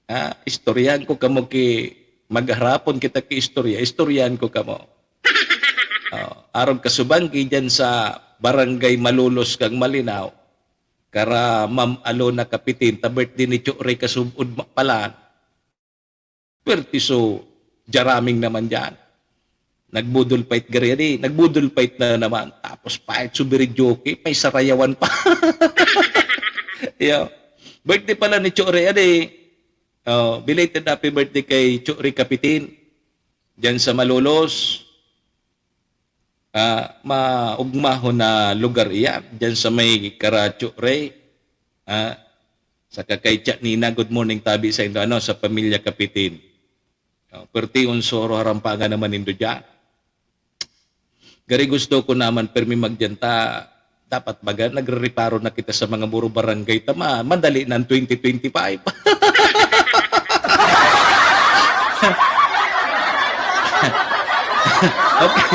Ah, istoryahan ko kamo ki, magharapon kita ki istorya, istoryahan ko kamo. Oh, arog kasubanggi dyan sa Barangay Malolos kang Malinao, kara Ma'am Alona Kapitin, ta birthday ni Cho Ray kasub-od ma-, palan. Pwertiso, jaraming naman diyan. Nagbudol fight gari, adi, nagbudol fight na naman. Tapos fight, subiri jockey, may sarayawan pa. Yo. Birthday pala ni Chore, adi. Oh, belated happy birthday kay Chore Kapitin. Diyan sa Malolos. Ah, maugmahon na lugar iyan, diyan sa may Karacho Rey. Ah, saka kay Cha Nina, good morning tabi saindo, ano, sa pamilya Kapitin. Oh, perti un soro harampangan naman nindo diyan. Gari gusto ko naman permi magdiyan ta, dapat baga nagrereparo na kita sa mga muro barangay ta, ma-, madali na ang twenty twenty-five. Okay.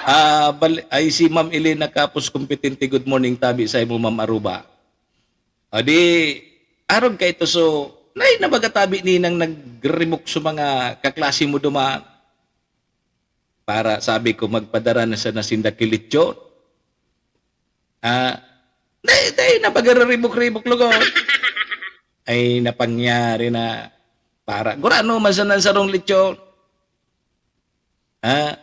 Ah, bal-, ay, si Ma'am Elena Capos Competente, good morning tabi saimo, Ma'am Aruba. O di, arog kaito, so, naay na baga tabi ninang nagreribok sa mga kaklase mo duman. Para, sabi ko, magpadara na sana sinda ki lechon. Ah, dai, dai na baga raribok-ribok, lugod. Ay, napangyari na. Para, gurano man sana ang sarong lechon. Ah,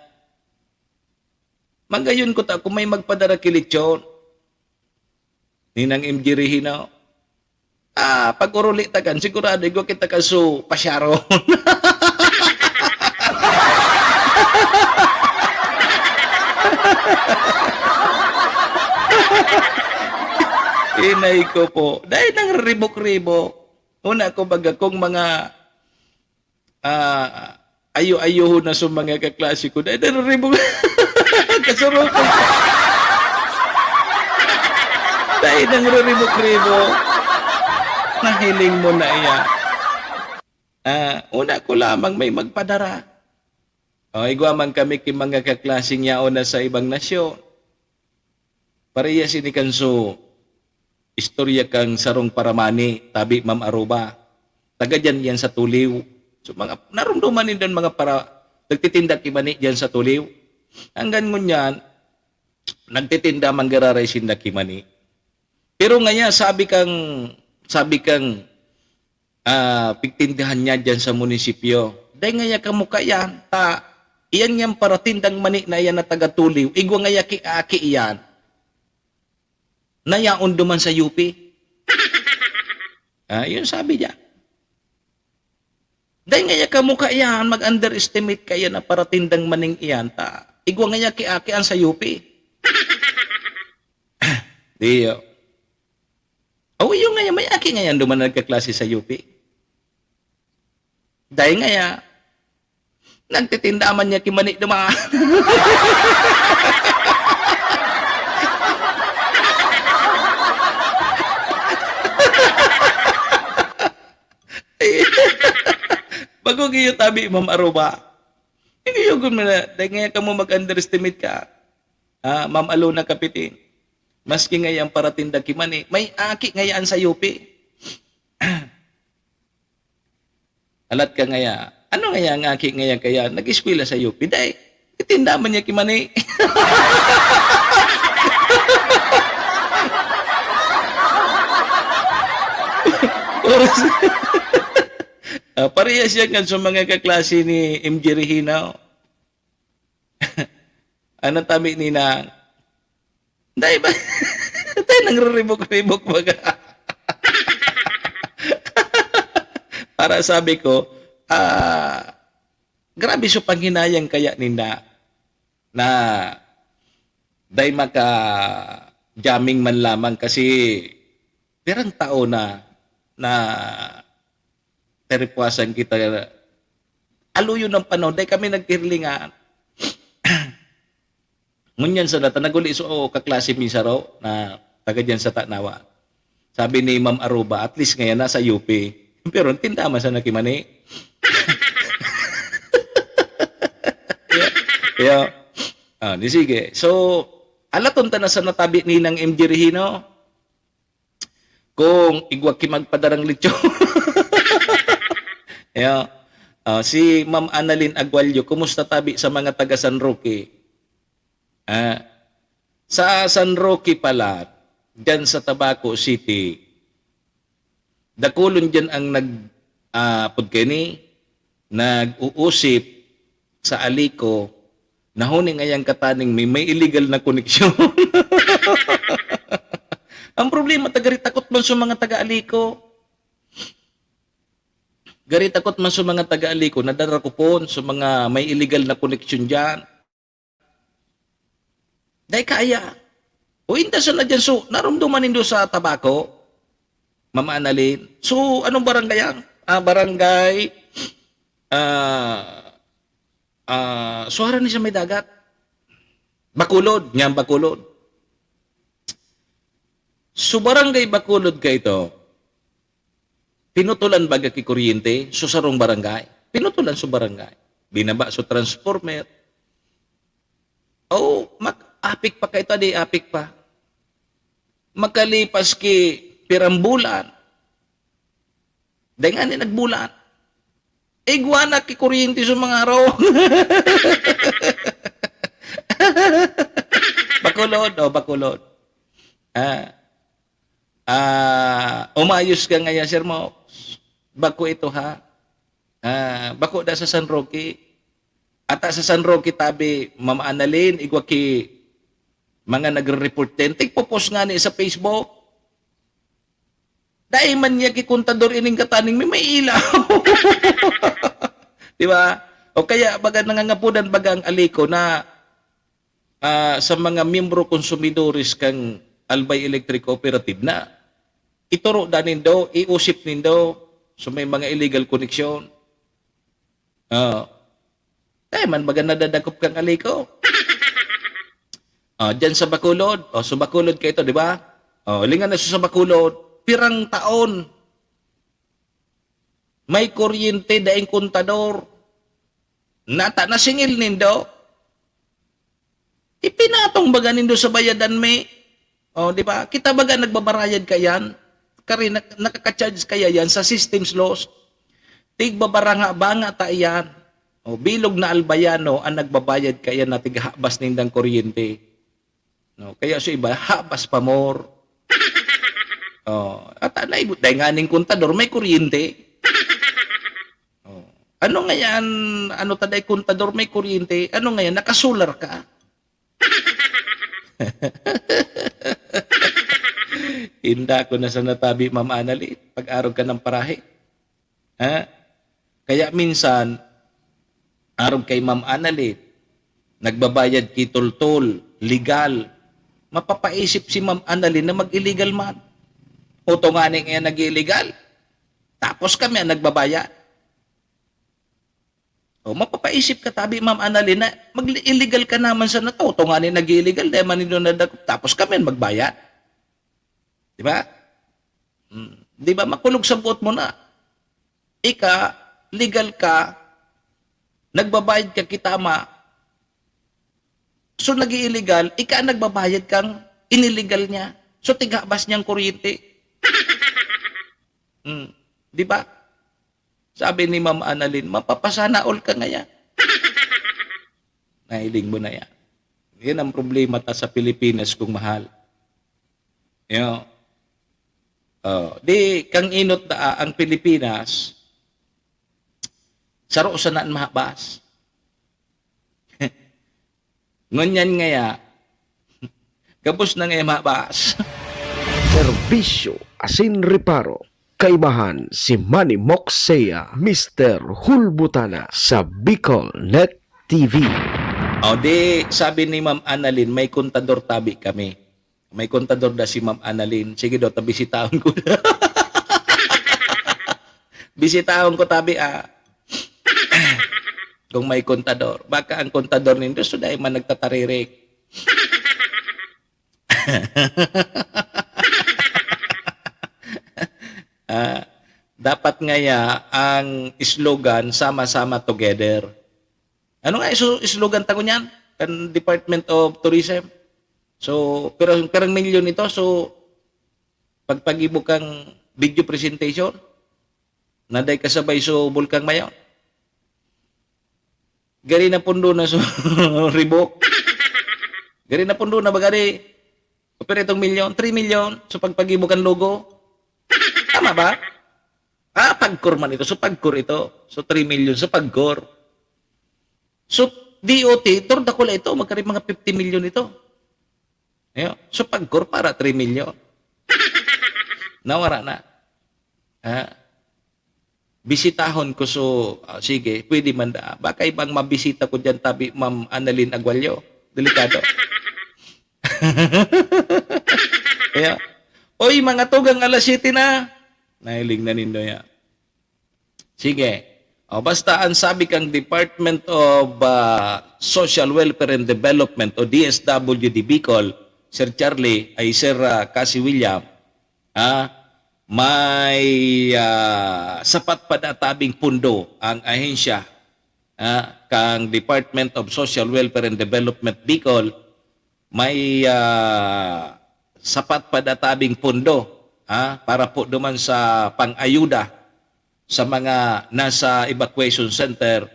magayon ko ta kung may magpadara ki lechon. Ninang M J Regino. Ah, pag-oruli ta kan, sigurado igwa kita kan su pasyaron. Inay ko po. Dai nang ribok-ribok. Una ko baga kung mga ah, ayo-ayohon na sa mga kaklase ko. Dai nang raribok. Kasurukon. Dai nang raribok-ribok. Nahiling mo na iya. Ah, una ko lamang may magpadara. O, igwa man kami ki mga kaklaseng yaon na sa ibang nasyon. Parehas ini kan su istorya kan sarong paramani, tabi, Ma'am Aruba. Taga diyan iyan sa Tuliw. So, mga, narumduman nindo an mga para-, nagtitinda ki mani diyan sa Tuliw. Hanggang ngunyan, nagtitinda man giraray sinda ki mani. Pero ngaya, sabi kang, sabi kang ah, pigtindahan niya diyan sa munisipyo. Dai ngaya kamo kaiyan, ta iyan niyang paratindang mani na iyan na taga Tuliw, igwa ngaya ki aki iyan, na yaon duman sa U P. Ah, yun sabi niya. Dai ngaya kamo kaiyan, mag-underestimate kaiyan na paratindang maning iyan, ta igwa ngaya ki aki an sa U P. Diyo. O, iyo ngaya, may aki ngaya duman na nagkaklase sa U P. Dai ngaya, nagtitinda man niya ki mani duman. Bago giyo tabi, Ma'am Aruba. Iyo, gun mo na, dai ngaya kamo mag-underestimate ka. Ah, Ma'am Alona Kapitin. Maski ngaya ang paratinda ki mani, may aki ngaya an sa U P. Alat ka ngaya, ano ngaya ang aki ngaya kaya nag-eskwela sa U P? Dai, itinda man niya ki mani. Oras, ah, parehas yan kan sa mga kaklase ni M J Regina, oh. Ano tabi ni na, dai ba? Tayo nang ribok-ribok baga. Para sabi ko, ah, grabe so panghinayang kaya ninda na dai maka-jamming man lamang kasi pirang tao na, na tiripuasan kita. Aluyon ang panahon, dai kami nagkirlingan. Ngunyan sa data, naguli so kaklase mi saro na taga diyan sa Tanawan. Sabi ni Ma'am Aruba, "At least ngayon nasa U P." Pero tinda man sana ki mani. Kaya, kaya, ah, di sige. So, alaton ta na sa natabi ni nang M J Regino. Kung igwa ki magpadarang lechon. Yeah. Ah, si Ma'am Annalyn Agualyo, kumusta tabi sa mga taga San Roque? Ah, sa San Roque pala, dyan sa Tabaco City, dakulon dyan ang nag, ah, pud kaini, nag-uusip sa Alico, na huni ngayang kataning may, may illegal na koneksyon. Ang problema, taga ritakot man sa mga taga Alico. Gari takot man sa mga taga Alico, nadarakupon sa mga may illegal na koneksyon dyan. Dai kaya. O inda sana dyan, so, narumduman nindo sa Tabaco, Mama Annalyn. So, anong barangay yan? Ah, barangay, ah, ah, suwara ni sa may dagat. Bacolod, nyan Bacolod. So, barangay Bacolod ka ito, pinutulan baga ki kuryente, so sarong barangay. Pinutulan so barangay. Binaba so transformer. O, mak-, apik pa kaito, di apik pa. Makalipas ki pirang bulan, dai ngani nagbulan. Igwa na ki kuryente sa mga araw. Bacolod, o, Bacolod. Ah, ah, umayos ka ngayon, Sir Mo. Bako ito, ha? Ah, bako da sa San Roque. Ata sa San Roque tabi, Ma'am Annalyn, igwa ki mga nagre-report din. Tigpo-post ngani sa Facebook. Dai man niya ki kontador ining kataning may, may ilaw. Di ba? O kaya, baga, nangangapodan baga ang Alico na, ah, sa mga miyembro konsumidores kan Albay Electric Cooperative na ituro da nindo, iusip nindo, so may mga illegal connection. Oo. Dai man baga nadadakop kang Alico. O, dyan sa Bacolod. O, sa Bacolod kaito, di ba? O, lingan na sa Bacolod. Pirang taon may kuryente, daing kontador. Nata, nasingil nindo. Ipinatong baga nindo sa bayadan mi. O, di ba? Kita baga nagbabarayad kaiyan? Kari, nak-, nakaka-charge kaya yan sa systems loss? Tigbabaranga-banga ta iyan. O, bilog na Albayano ang nagbabayad kaiyan na tighabas nindang kuryente. No, kaya sa iba, habas pa more. O, at anay, dai nganing kontador, may kuryente. O, ano ngayan, ano ta, dai kontador, may kuryente, ano ngayan, nakasolar ka? Inda ko na sa natabi, Ma'am Annalyn, pag-arog ka ng parahe. Ha? Kaya minsan, arog kay Ma'am Annalyn, nagbabayad ki toltol, legal. Mapapaisip si Ma'am Annalyn na mag-illegal man. Uto nga ni kaya nag-illegal. Tapos kami ang nagbabayad. O, mapapaisip ka tabi, Ma'am Annalyn, na mag-illegal ka naman sa nato. Uto nga ni nag-illegal, dahil manindo na dag-, tapos kami ang magbayad. Di ba? Hmm. Di ba, makulog sa buot mo na. Ika, legal ka, nagbabayad ka kitama. So, nag-iillegal, ika ang nagbabayad kang iniligal niya. So, tighabas niyang kuryente. Hmm. Di ba? Sabi ni Ma'am Annalyn, "Mapapasana all ka ngaya." Nahiling mo na yan. Yan ang problema ta sa Pilipinas, kung mahal. Yo. Oh, di kang inot daa ang Pilipinas, saro sana an mahabas. Ngunyan ngaya, gabos na ngaya mahabas. Serbisyo asin reparo. Kaibahan si Manny Moxea, Mister Hulbutana sa Bicol Net T V. O di, sabi ni Ma'am Annalyn, "May kontador tabi kami." May kontador da si Ma'am Annalyn. Sige daw, ta bisitahon ko. Bisitahon ko tabi, ah. Kung may kontador. Baka ang kontador nindo, so dahil man nagtataririk. Ah, dapat ngaya ang slogan, "Sama-sama together." Ano nga isu-, slogan ta ngunyan? Kan Department of Tourism. So, pero, pirang milyon ito. So, pagpagibo kang video presentation, na dai kasabay so Bulkang Mayon. Gari na pundo na so ribok. Gari na pundo na baga di. Pero itong milyon, three million. So, pagpagibo kan logo. Tama ba? Ah, pagkor man ito. So, pagkor ito. So, three million. So, pagkor. So, D O T, turdakula ito. Magkari mga fifty million ito. Ayo. So, pagkor para three million. Nawara na. Ha? Bisitahon ko, so, ah, sige, pwede man da. Baka ibang mabisita ko dyan, tabi, Ma'am Annalyn Agualyo. Delikado. Ayo. Oy, mga tugang, alas siyete na. Nahiling na nindo ya. Sige. O, basta ang sabi kang Department of, ah, Social Welfare and Development o D S W D Bicol, Sir Charlie, ay Sir, ah, Cassie William, ah, may, ah, sapat pa na tabing pundo ang ahensya, ah, kang Department of Social Welfare and Development Bicol, may, ah, sapat pa na tabing pundo, ah, para po duman sa pang-ayuda sa mga nasa evacuation center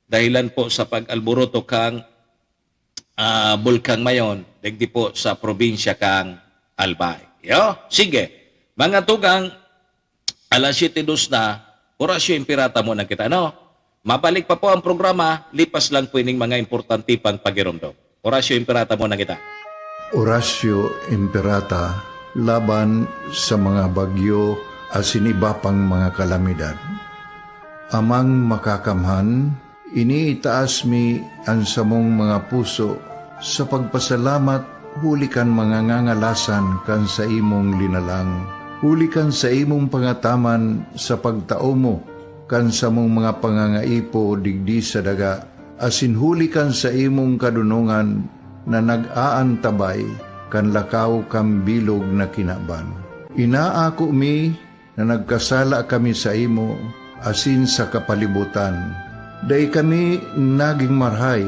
dahilan po sa pag-alboroto kang, ah, Bulkang Mayon, digdi po sa probinsya kang Albay. Yo, sige. Mga tugang, alas siyete dos na, Horacio Imperata muna kita, no? Mabalik pa po ang programa, lipas lang po ining mga importante pang pagiromdom. Horacio Imperata muna kita. Horacio Imperata, laban sa mga bagyo asin iba pang mga kalamidad. Amang Makakamhan, iniitaas mi an samong mga puso sa pagpasalamat huli kan mga ngangalasan kan saimong linalang, huli kan saimong pangataman sa pagtao mo kan samong mga pangangaipo digdi sa daga, asin huli kan saimong kadonongan na nag-aantabay kan lakaw kan bilog na kinaban. Inaako mi na nagkasala kami saimo asin sa kapalibotan. Dai kami nagin marahay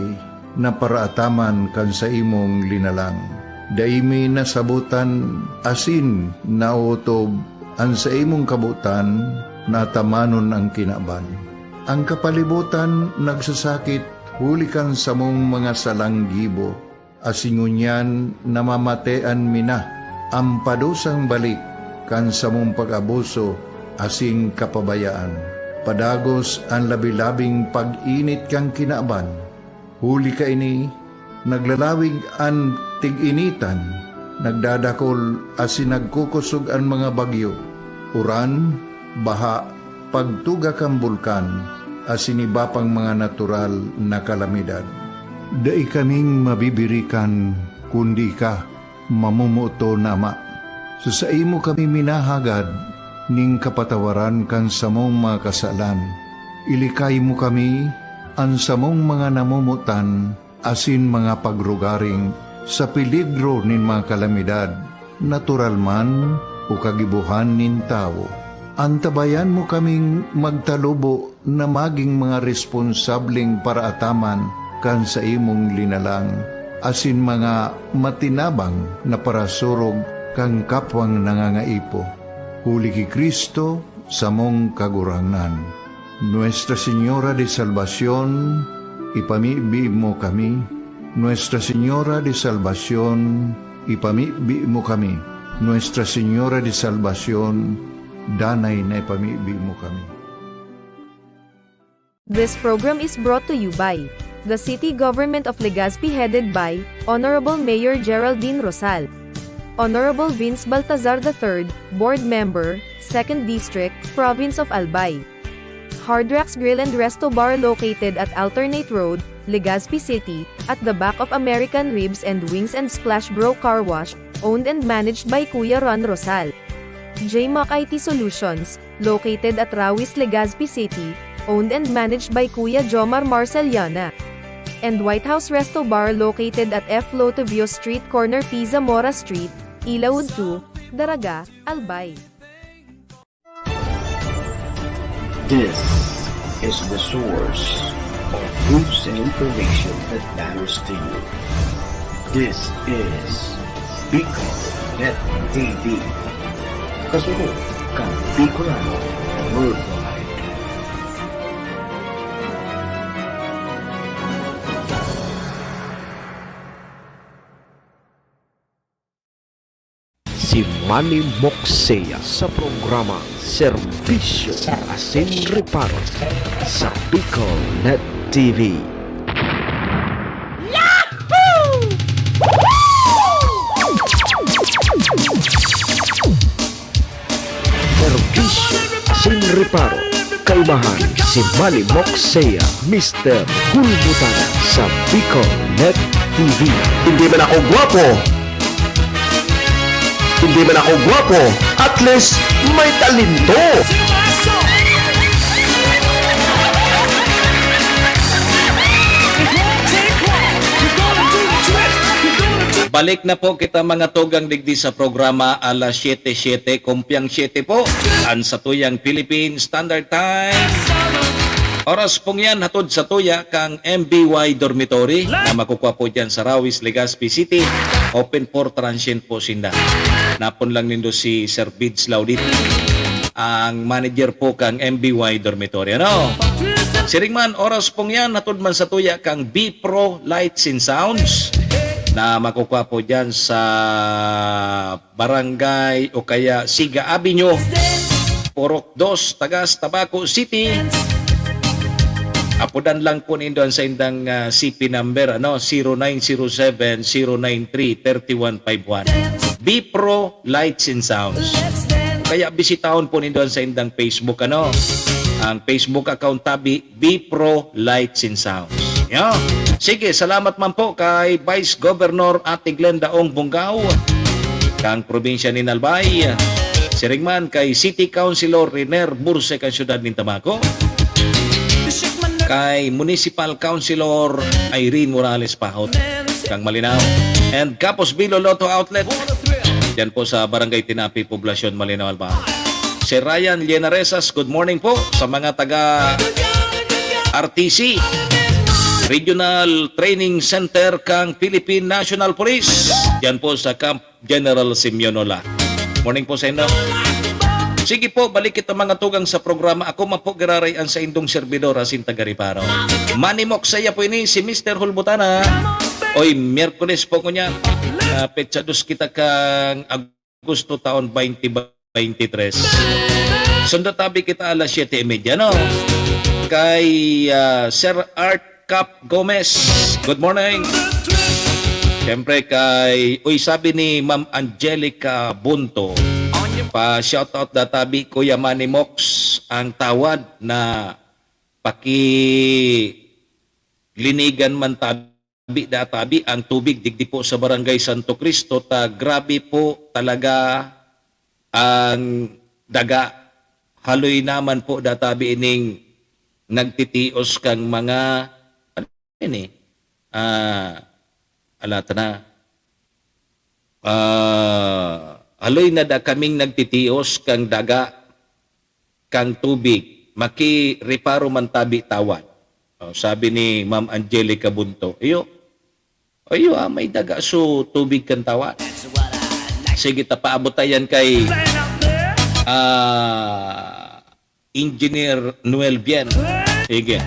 na paraataman kan saimong linalang. Dai mi nasabotan asin naotob an saimong kabotan na atamanon an kinaban. An kapalibotan nagsasakit huli kan samong mga salang gibo, asin ngunyan namamatean mi na an padusang balik kan samong pag-abuso asin kapabayaan. Padagos an labi-labing pag-init kan kinaban. Huli kaini, naglalawig an tig-initan, nagdadakol asin nagkukosog an mga bagyo, uran, baha, pagtuga kan bulkan, asin iba pang mga natural na kalamidad. Dai kaming mabibirikan kundi ika, mamomoton na Ama. Sa saimo kami minahagad ning kapatawaran kan samong mga kasalan. Ilikay mo kami, an samong mga namomotan, asin mga pagrugaring sa peligro nin mga kalamidad, natural man o kagibohan nin tawo. Antabayan mo kaming magtalubo na magin mga responsableng paraataman kan saimong linalang, asin mga matinabang na parasurog kan kapwang nangangaipo. Huli ki Cristo, samong Kagurangnan. Nuestra Señora de Salvacion, ipamibi mo kami. Nuestra Señora de Salvacion, ipamibi mo kami. Nuestra Señora de Salvacion, danay na ipamibi mo kami. This program is brought to you by the City Government of Legazpi, headed by Honorable Mayor Geraldine Rosal, Honorable Vince Baltazar the third, Board Member, Second District, Province of Albay. Hard Rocks Grill and Resto Bar, located at Alternate Road, Legazpi City, at the back of American Ribs and Wings and Splash Bro Car Wash, owned and managed by Kuya Ron Rosal. J Mac I T Solutions, located at Rawis, Legazpi City, owned and managed by Kuya Jomar Marceliana. And White House Resto Bar, located at F Lotovio Street, corner P Zamora Street, Ilaud two, Daraga, Albay. This is the source of news and information that matters to you. This is Bicol Net T V. Kasunod kan Bicolano Worldwide. Si Manny Moksea sa programa Serbisyo asin Reparo sa Bicol Net T V. Serbisyo asin Reparo. Kaibahan si Manny Moksea, Mister Hulbutana sa Bicol Net T V. Hindi man ako gwapo, hindi man ako gwapo, at least may talento. Balik na po kita, mga tugang, digdi sa programa Alas Siyete Siyete, Kumpiang Siyete po, an satuyang Philippine Standard Time. Oras pong yan, hatod satuya kang M B Y Dormitory na makukwa po dyan sa Rawis, Legazpi City. Open for transient po sinda. Napon lang nindo si Sir Bids Laudit, ang manager po kang M B Y Dormitory. Ano? Siring man, oras pong yan, hatod man satuya kang B Pro Lights and Sounds na makukwa po dyan sa Barangay o kaya Siga Avenue, Purok dos, Tagas, Tabaco City. Apodan lang po nindo an saindang, ah, C P number, ano, zero nine zero seven, zero nine three, thirty one five one. B Pro Lights and Sounds. Kaya bisitahon po nindo an saindang Facebook, ano, ang Facebook account tabi, B Pro Lights and Sounds. Yo. Sige, salamat man po kay Vice Governor Ate Glenda Ong Bongao, kang probinsya nin Albay. Siring man kay City Councilor Riner Burse, kang siyudad nin Tabaco. Kay Municipal Councilor Irene Morales Pahot, kang Malinao. And Kapos Bilo Lotto Outlet. Diyan po sa Barangay Tinapi, Poblacion, Malinao, Albay. Si Ryan Llenaresas, good morning po sa mga taga R T C, Regional Training Center kang Philippine National Police. Diyan po sa Camp General Simeon Ola. Morning po sa inyo. Sige po, balik kita, mga tugang, sa programa. Ako man po giraray an saindong servidor, asin taga-Reparo. Manimok saya po ini, si Mister Hulbutana. Oy, Miyerkules po ngunyan. Ah, petsa dos kita kang Agosto taon twenty twenty-three. Sundo tabi kita alas siyete y media, no? Kay, ah, Sir Art Cap Gomez, good morning. Siyempre kay, uy, sabi ni Ma'am Angelica Bunto, pa-shoutout da tabi, Kuya Manny Mox, ang tawad na pakilinigan man tabi da tabi ang tubig digdi po sa Barangay Santo Cristo, ta grabe po talaga ang daga. Haloy naman po databi ining nagtitios kang mga, ano ini? Ah, alata na. Ah, haloy na da kaming nagtitios kang daga, kang tubig. Makireparo man tabi tawad. Oh, sabi ni Ma'am Angelica Bunto. Iyo, iyo, ah, may daga so tubig kan tawad. Sige, ta paabot ta yan kay, ah, Engineer Noel Bien. Sige.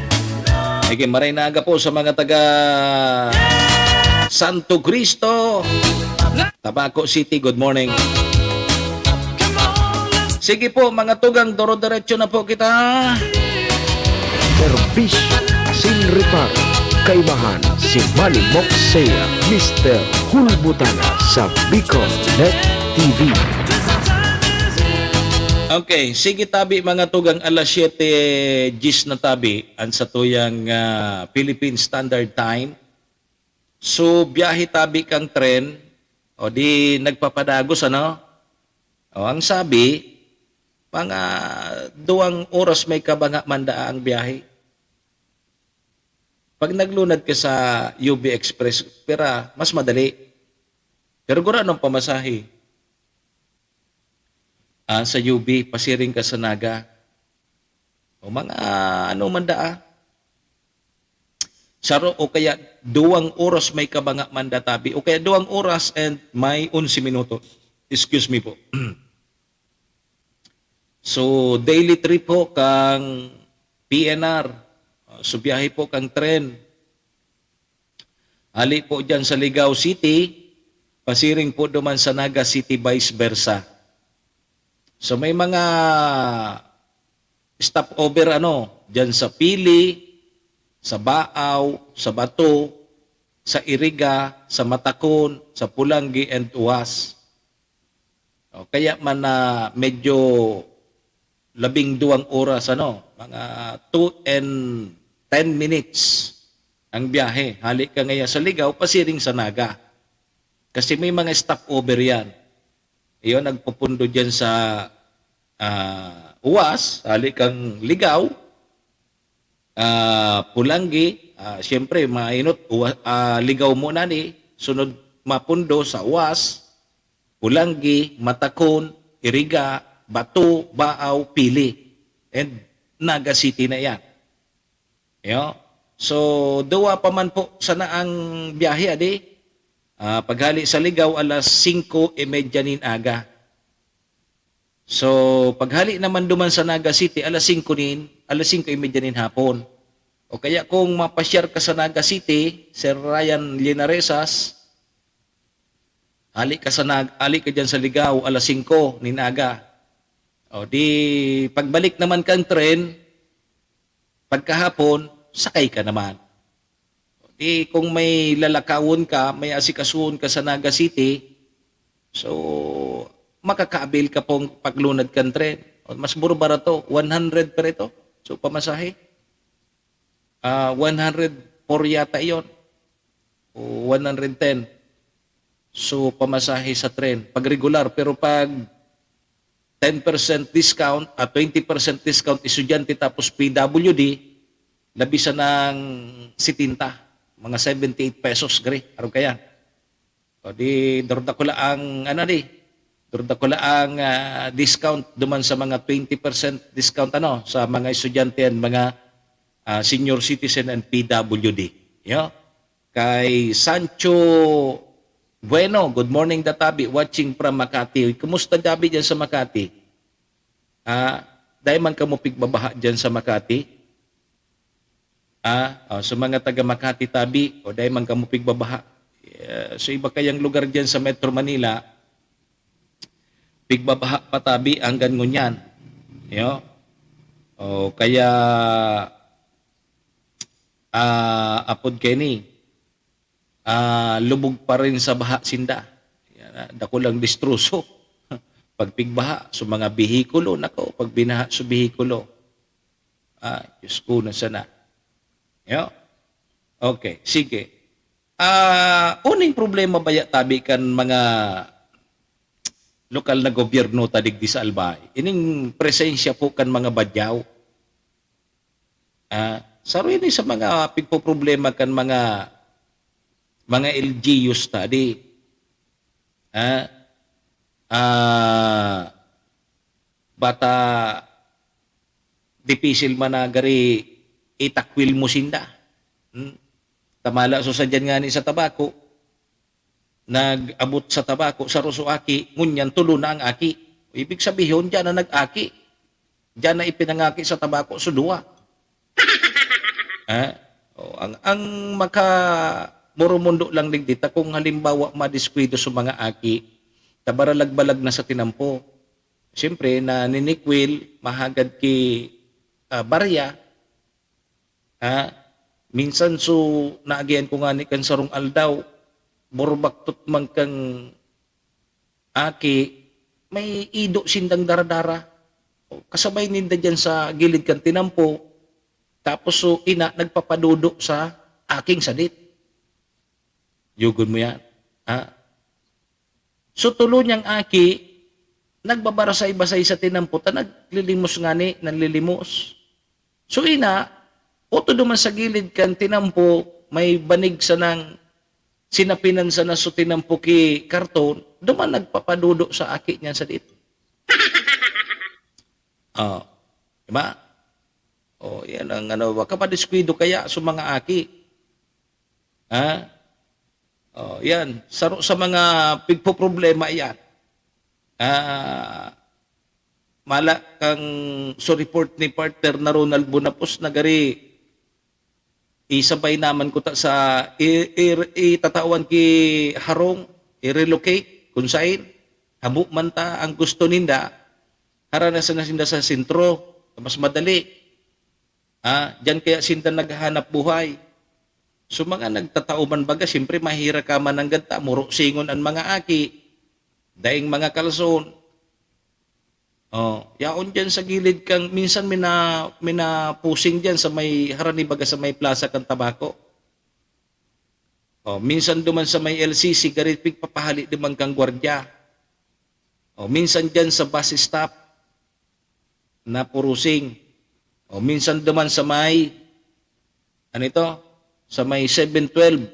Sige, maray na aga po sa mga taga Santo Cristo, Tabaco City. Good morning. Sige po, mga tugang, doro-diretso na po kita. Serbisyo sin reparo. Kaibahan si Manny Moxea, Mister Hulbutana sa Bicol Net T V. Okay, sige tabi mga tugang, alas siyete diyes na tabi ang satuyang, ah, Philippine Standard Time. So, biyahe tabi kang tren, o di nagpapadagos, ano? O, ang sabi, mga duwang oras may kabanga man daa ang biyahe. Pag naglunad ka sa U B Express, pira, mas madali. Pero gurano ang pamasahe? Ah, sa U B, pasiring ka sa Naga. O mga ano man daa. Saro o kaya duwang oras may kabanga man da tabi. O kaya duwang oras and may onse minutos. Excuse me po. So, daily trip ho kang P N R. So, biyahe po kang tren. Hali po dyan sa Ligao City, pasiring po duman sa Naga City, vice versa. So, may mga stopover, ano, dyan sa Pili, sa Baaw, sa Bato, sa Iriga, sa Matacon, sa Pulanggi, and Uwas. O, kaya man na medyo labing duwang oras, ano, mga two and ten minutes ang biyahe. Hali ka ngaya sa Ligao, pasiring sa Naga. Kasi may mga stopover yan. Iyon, nagpupundo dyan sa, ah, Uwas, hali kang Ligao, ah, Pulanggi, ah, siyempre, mainot, Uwa-, ah, Ligao muna ni, sunod mapundo sa Uwas, Pulanggi, Matacon, Iriga, Bato, Baaw, Pili, and Naga City na yan. Yo? So, duwa pa man po sana ang biyahe, adi. Ah, paghali sa Ligao, alas singko y media nin aga. So, paghali naman duman sa Naga City, alas singko nin, alas singko y media nin hapon. O kaya kung mapasyar ka sa Naga City, Sir Ryan Linaresas, hali ka sa Nag-, hali ka dyan sa Ligao, alas singko nin aga. O di, pagbalik naman kang tren, pagkahapon, sakay ka naman. Di kung may lalakawon ka, may asikasuhon ka sa Naga City, so, makaka-avail ka pong paglunad kan tren. O, mas mura barato, one hundred pa rito. So, pamasahe. Ah, one hundred four yata iyon. O one hundred ten. So, pamasahe sa tren. Pag regular, pero pag ten percent discount at twenty percent discount estudyante tapos P W D, labi sa ng setenta, mga seventy-eight pesos, gre, arog kaya. O di, durdakula ang, ano di, durdakula ang, ah, discount duman sa mga twenty percent discount, ano, sa mga estudyante and mga, ah, senior citizen and P W D. Yo? Kay Sancho Bueno, good morning, Databi, watching from Makati. Kumusta, Dabi, dyan sa Makati? Ah, dai man kamo pigbabaha dyan sa Makati? Ah, oh, sa mga taga Makati, Tabi, o dai man kamo pigbabaha. Eh, sa iba kayang lugar dyan sa Metro Manila, pigbabaha pa, Tabi, hanggang ngunyan. Yo? O kaya, ah, apod keni, ah, lubog pa rin sa baha sinda. Yan, ah, dakulang distroso. Pag pigbaha, so mga behikulo, nako, pag binaha so behikulo. Ah, Diyos ko, na sana. Yo? Okay, sige. Ah, uning problema baya, Tabi, kan mga lokal na gobyerno ta digdi sa Albay. Ining presensya po kan mga Badyaw. Ah, saro ini sa mga pigpoproblema kan mga, mga L G Us ta di. Ah, ah, bata dipisil man na gari itakwil mo sinda. Hmm? Tamala so sa diyan ngani sa Tabaco, nag-abot sa Tabaco, saro so aki, ngunyan tulo na ang aki. Ibig sabihon, diyan na nag-aki. Diyan na ipinangaki sa Tabaco so duwa. Ha? O, ang, ang maka-murumundo lang digdi ta kung halimbawa madiskuido sa mga aki, tabaralag-balag na sa tinampo. Siyempre, naninikwil, mahagad ki, ah, barya, ha? Minsan, so, naagihan ko ngani kan sarong aldaw, burbaktot man kang aki, may ido sindang dara-dara. Kasabay ninda diyan sa gilid kan tinampo, tapos so ina nagpapadudo sa aking sadit. Yugon mo yan. Ha? So, tulo niyang aki, nagbabarasay-basay sa tinampo, ta naglilimos ngani, nanlilimos. So, ina, oto duman sa gilid kan tinampo, may banig sanang sinapinan sana so tinampo ki karton, duman nagpapadudo sa aki niyan sa dito. Oh, di ba? Oh, yan ang ano, baka madiskuido kaya sa mga aki. Ha? Oh, yan. Saro sa mga pigpoproblema yan. Ah, mala kang so report ni partner na Ronald Bonapos na gari isabay naman ko ta sa i, i, itatawan ki harong, i-relocate, kung sain, habo man ta ang gusto ninda, harana sana sinda sa sentro, mas madali. Ah, diyan kaya sinda naghahanap buhay. So, mga nagtatao man baga, siyempre, mahira ka mananggad ta, muro singon ang mga aki, daing mga kalson. Oh, yaon diyan sa gilid kang, minsan mina-, minapusing diyan sa may harani baga sa may plaza kan Tabaco. Oh, minsan duman sa may L C C, gari pigpapahali duman kang gwardiya. Oh, minsan diyan sa bus stop, napurusing. O minsan duman sa may, ano ito? Sa may seven twelve.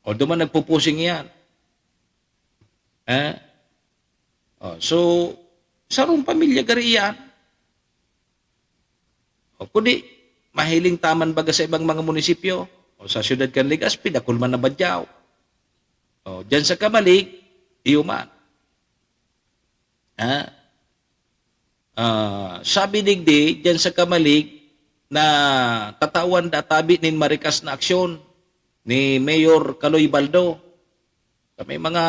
O duman nagpupusing iyan. Eh? O, so, sarong pamilya gari iyan. O, kundi, mahiling ta man baga sa ibang mga munisipyo, o sa siyudad kan Legazpi, dakul man na Badyaw. O, diyan sa Camalig, iyo man. Ha? Ah, sabi digdi, diyan sa Camalig, na tatawan da tabi nin marikas na aksyon ni Mayor Kaloy Baldo. May mga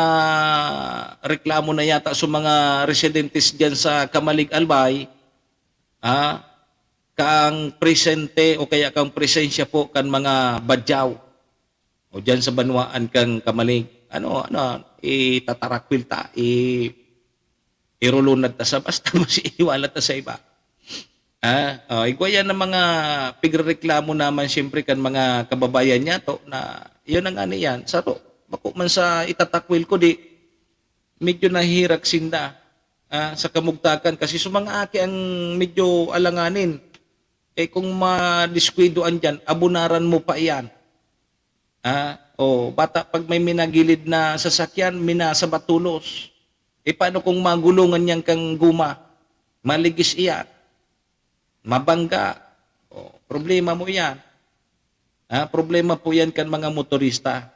reklamo na yata sa mga residentes diyan sa Camalig, Albay, ah, kang presente o kaya kang presensya po kan mga Badyaw o diyan sa banwaan kang Camalig. Ano, ano, itatarakwil ta, i-, irulunad ta sa basta mo si iwala ta sa iba. Ah, oh, igwa yan ang mga pigrereklamo naman siyempre kan mga kababayan niya to na yun ang ano yan. Sa to, bako man sa itatakwil ko di, medyo nahirak sinda, ah, sa kamugtakan kasi sa mga aki ang medyo alanganin. Eh, kung madiskuidoan diyan, abunaran mo pa iyan. Ah, o bata pag may minagilid na sasakyan, minasabatulos. E paano kung magulungan niyan kang guma? Maligis iyan. Mabangga. O, problema mo iyan. Ah, problema po yan kan mga motorista.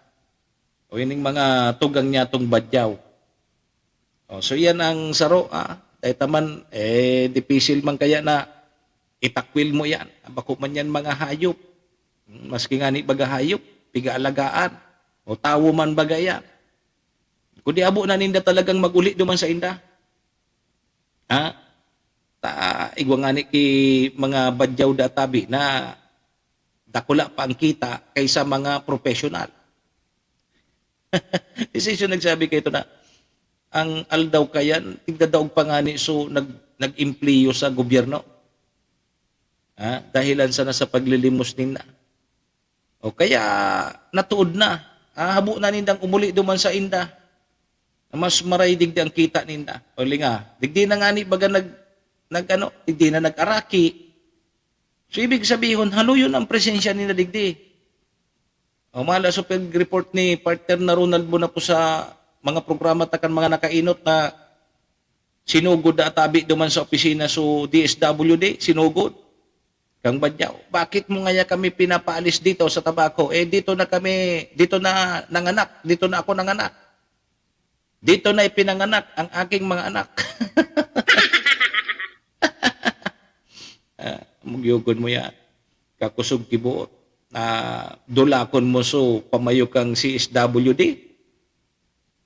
O ining mga tugang niya tong badyaw. O, so iyan ang saro, ah. Dahil taman, eh, dipisil man kaya na itakwil mo iyan. Bako man yan mga hayop. Hmm, maski nga ni baga hayop, pigaalagaan. O tawo man baga yan. Kundi abo na ninda talagang mag-uli duman sa inda. Ha? Ta, igwa nga ni ki mga badyaw da tabi na dakula pa ang kita kaysa mga professional. Isa yung nagsabi kayo na, ang aldaw kayan, tigdadaog pa nga ni so nag, nag-empleyo sa gobyerno. Ha? Dahilan sana sa paglilimos ninda. O kaya, natuod na. Ah, habo na nindang umuli duman sa inda. Mas maray digdi ang kita ninda. O, linga, digdi na ngani baga nag-, nag-ano, digdi na nag-araki. So, ibig sabihon, haluyon ang presensya ninda digdi. O, mala sa pag-report ni partner na Ronald mo na po sa mga programa ta kan mga nakainot na sinugod na tabi duman sa opisina so D S W D, sinugod. Kang Badyaw, "Bakit mo ngaya kami pinapaalis dito sa Tabaco? Eh, dito na kami, dito na nanganak, dito na ako nanganak. Dito na ipinanganak ang aking mga anak." Ah, mugyugon mo yan. Kakusog kibuot. Ah, dulakon mo so pamayo kang C S W D.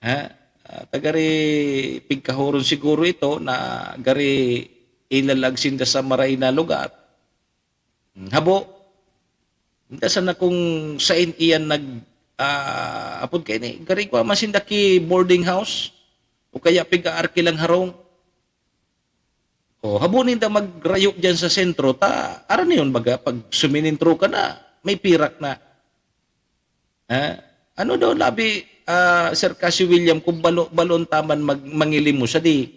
Ha? Ah, ta gari pigkahoron siguro ito na gari ilalag sinda sa maray na lugar. Hmm, habo. Inda sana kung sain iyan nag, ah, apod kaini, gari kwa man sinda ki boarding house o kaya pig-aarki lang harong. O, habo ninda magrayo diyan sa sentro, ta, aram niyo yun, baga, pag suminentro ka na, may pirak na. Ha? Ano daw labi, ah, Sir Casio William, kung balo-, balon ta man mag-, mangilimos, adi,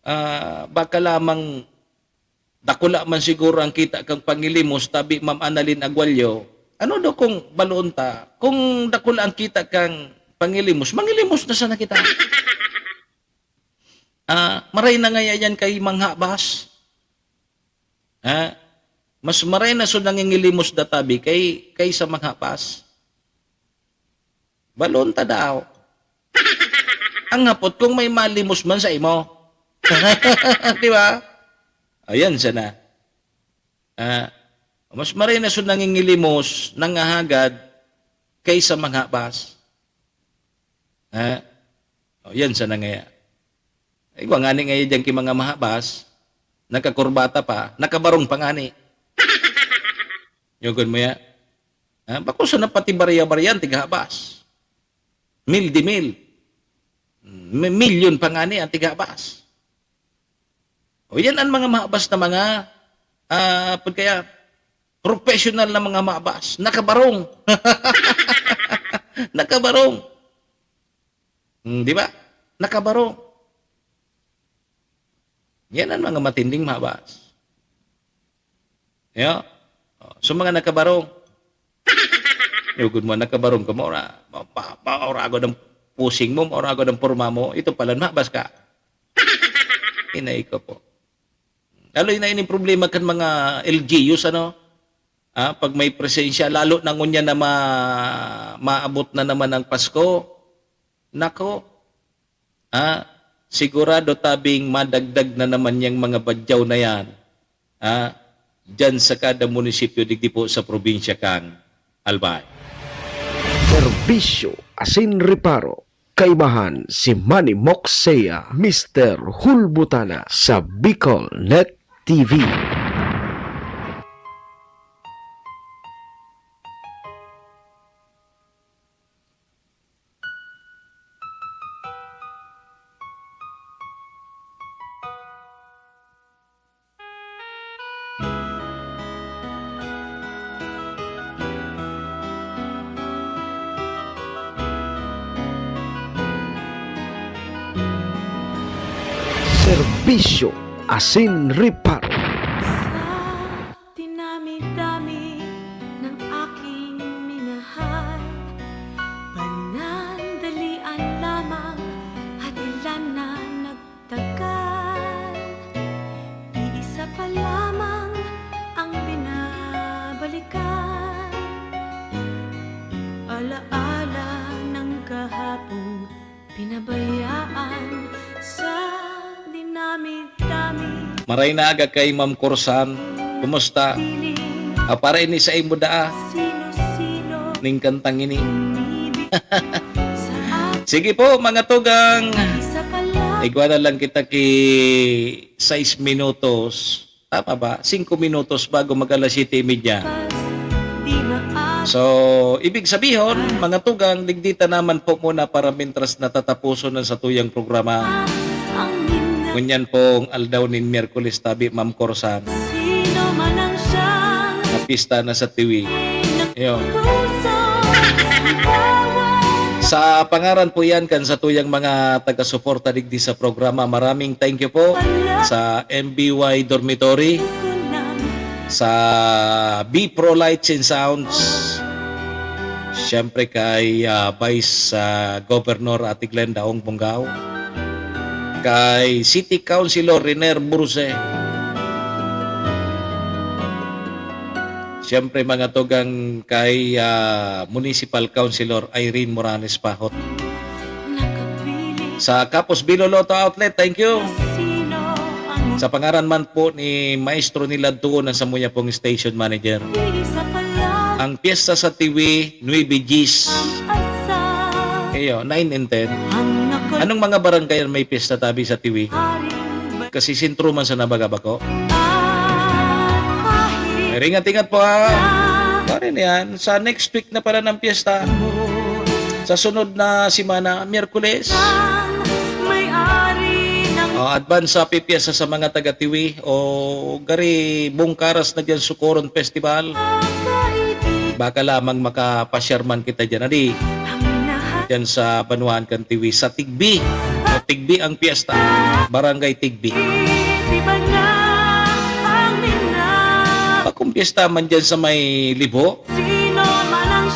ah, baka lamang dakula man siguro ang kita kang pangilimos, tabi Ma'am Annalyn Agualyo. Ano daw kung baloon ta? Kung dakula ang kita kang pangilimos, mangilimos na sana kita. Ah, maray na ngaya yan kay manghabas. Ha? Mas maray na so nangingilimos da tabi kay, kaysa manghabas. Balon ta daw. Ang hapot kung may malimos man sa imo. Di ba? Ayan sana. Ah, mas maray na so nangingilimos, nangahagad, kaysa manghabas. Ha? O, yan sana ngaya. Igwa ngani ngaya diyan ki mga mahabas, nakakurbata pa, nakabarong pa ngani. Yugon mo ya? Ha? Bako sana pati barya-barya an tighabas. Mil de mil. Mi-, milyon pa ngani an tighabas. O, yan ang mga mahabas na mga, ah, pagkaya, professional na mga mahabas. Nakabarong. Nakabarong. Hmm, di ba? Nakabarong. Yan ang mga matinding mahabas. Yo? O, so mga nakabarong. Yugod mo, nakabarong ka, maura, ma-, ma-, maura agad ang pusing mo, maura agad ang porma mo, ito pala, mahabas ka. Inay ko po. Lalo na ining problema kan mga L G Us, ano? Ah, pag may presensya, lalo na ngunyan na ma-, maabot na naman ang Pasko. Nako, ah, sigurado tabing madagdag na naman yang mga badyaw na yan, ah, dyan sa kada munisipyo digdi po sa probinsya kan Albay. Serbisyo asin reparo. Kaibahan si Manny Moksea, Mister Hulbutana sa Bicol Net T V. Serbisyo asin reparo. Sa dinami-dami ng aking minahal, panandalian lamang at ilan na nagtagal. Iisa pa lamang ang binabalikan, alaala ng kahapong pinabayaan sa dinami-dami. Maray na aga kay Ma'am Corsan. Kumusta? Piling Ah, para ini sa imo daa. Sino-sino Ning kantang ini. Umibig sa akin. Sige po, mga tugang. Isa pa lang. Igwa na lang kita ki sais minutos. Tama ba? Singko minutos bago mag alas siyete y media. Di maaga. So, ibig sabihon, mga tugang, digdi ta naman po muna para mintras natatapuson ang satuyang programa. Ang gina- Ngunyan pong aldaw nin Miyerkules tabi, Ma'am Corsan. Sino man ang siyang Na pista na sa tiwi. Iyo. Puso, bawat Sa pangaran po yan kan satuyang mga taga-suporta digdi sa programa, maraming thank you po sa M B Y Dormitory, sa B Pro Lights and Sounds, siyempre kay, ah, Vice, ah, Governor Ate Glenda Ong Bongao, kay City Councilor Riner Burse, siyempre, mga tugang kay, ah, Municipal Councilor Irene Morales Pahot. Sa Kapos Bilo Lotto Outlet, thank you. Sa pangaran man po ni Maestro Nilad Tuon, ang samuya pong station manager. Ang piyesta sa Tiwi, nuebe diyes. Iyo, nine and ten. Anong mga barangay ang may piyesta tabi sa Tiwi? Kasi sentro man sa Nabaga bako. Pero ingat-ingat po, ha? Pare na yan. Sa next week na pala ng piyesta. Sa sunod na semana, Miyerkules. Oh, advance happy piyesta sa mga taga Tiwi. O gari, bungkaras na dyan, Sukoron Festival. Baka lamang makapasyar man kita dyan. Adi, dyan sa banwaan kan Tiwi, sa Tigbi. O Tigbi ang piyesta. Barangay Tigbi. Bakong piyesta man dyan sa may Libo?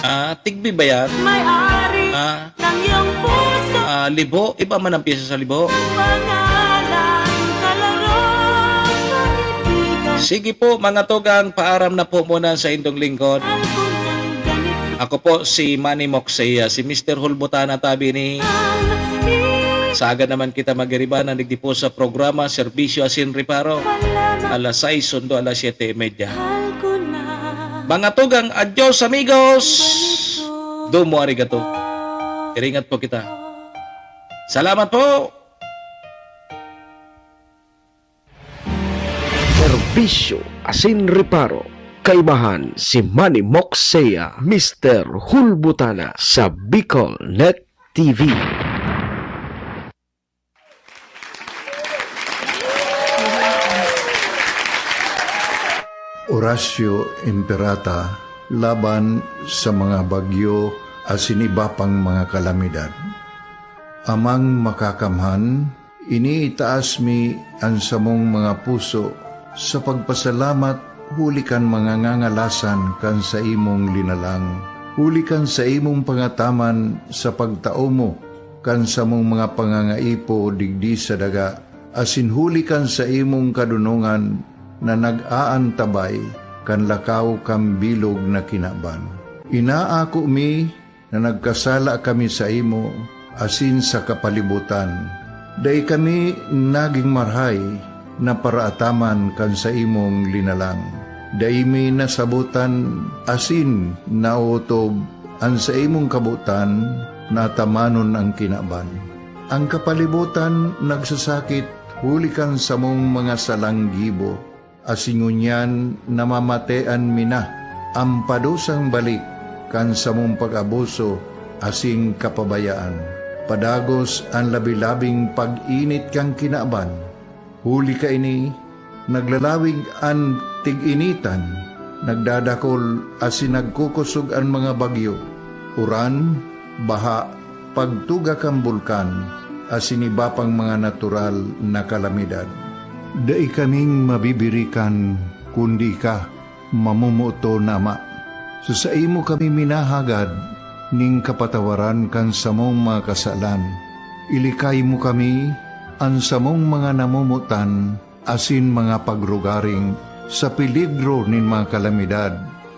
Ah, Tigbi ba yan? Ah, ah, Libo? Iba man ang piyesta sa Libo. Sige po, mga tugang, paaram na po muna sa indong lingkod. Ako po si Manny Moxea, si Mister Hulbutana tabi ni. Saga naman kita magiribanan digdi po sa programa Serbisyo Asin Reparo, alas sais sundo alas siyete y media. Mga tugang, adios, amigos! Domo arigato. Iringat po kita. Salamat po! Serbisyo asin reparo, kaibahan si Manny Moxea, Mister Hulbutana sa Bicol Net T V. Oratio Imperata laban sa mga bagyo asin iba pang mga kalamidad. Amang Makakamhan, iniitaas mi an samong mga puso sa pagpasalamat huli kan mga ngangalasan kan saimong linalang, huli kan saimong pangataman sa pagtao mo kan samong mga pangangaipo digdi sa daga, asin huli kan saimong kadonongan na nag-aantabay kan lakaw kan bilog na kinaban. Inaako mi na nagkasala kami saimo asin sa kapalibotan. Dai kami nagin marahay na paraataman kan saimong linalang. Dai mi nasabotan asin naotob an saimong kabotan na atamanon an kinaban. An kapalibotan nagsasakit huli kan samong mga salang gibo, asin ngunyan namamatean mi na an padusang balik kan samong pag-abuso asin kapabayaan. Padagos an labi-labing pag-init kan kinaban. Huli kaini, naglalawig an tig-initan, nagdadakol asin nagkukosog an mga bagyo, uran, baha, pagtuga kan bulkan, asin iba pang mga natural na kalamidad. Dai kaming mabibirikan, kundi ika, mamomoton na Ama. Sa saimo kami minahagad nin kapatawaran kan samong mga kasalan. Ilikay mo kami, an samong mga namomotan, asin mga pagrugaring sa peligro nin mga kalamidad,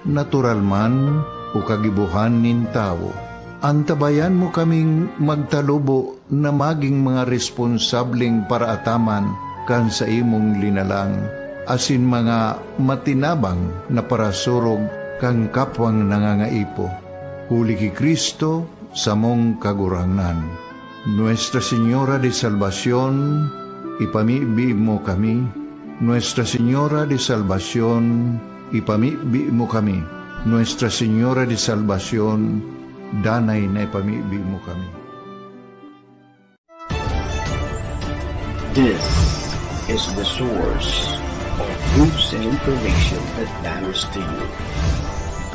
natural man o kagibohan nin tawo. Antabayan mo kaming magtalubo na magin mga responsableng paraataman kan saimong linalang, asin mga matinabang na parasurog kan kapwang nangangaipo. Huli ki Cristo, samong Kagurangnan. Nuestra Señora de Salvacion, ipamibi mo kami. Nuestra Señora de Salvacion, ipamibi mo kami. Nuestra Señora de Salvacion, danay na ipamibi mo kami. This is the source of news and information that matters to you.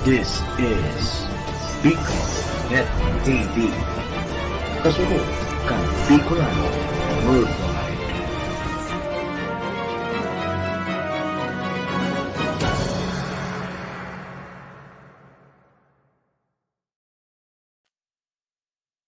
This is Bicol Net T V. Sa sugo kan Bicolano World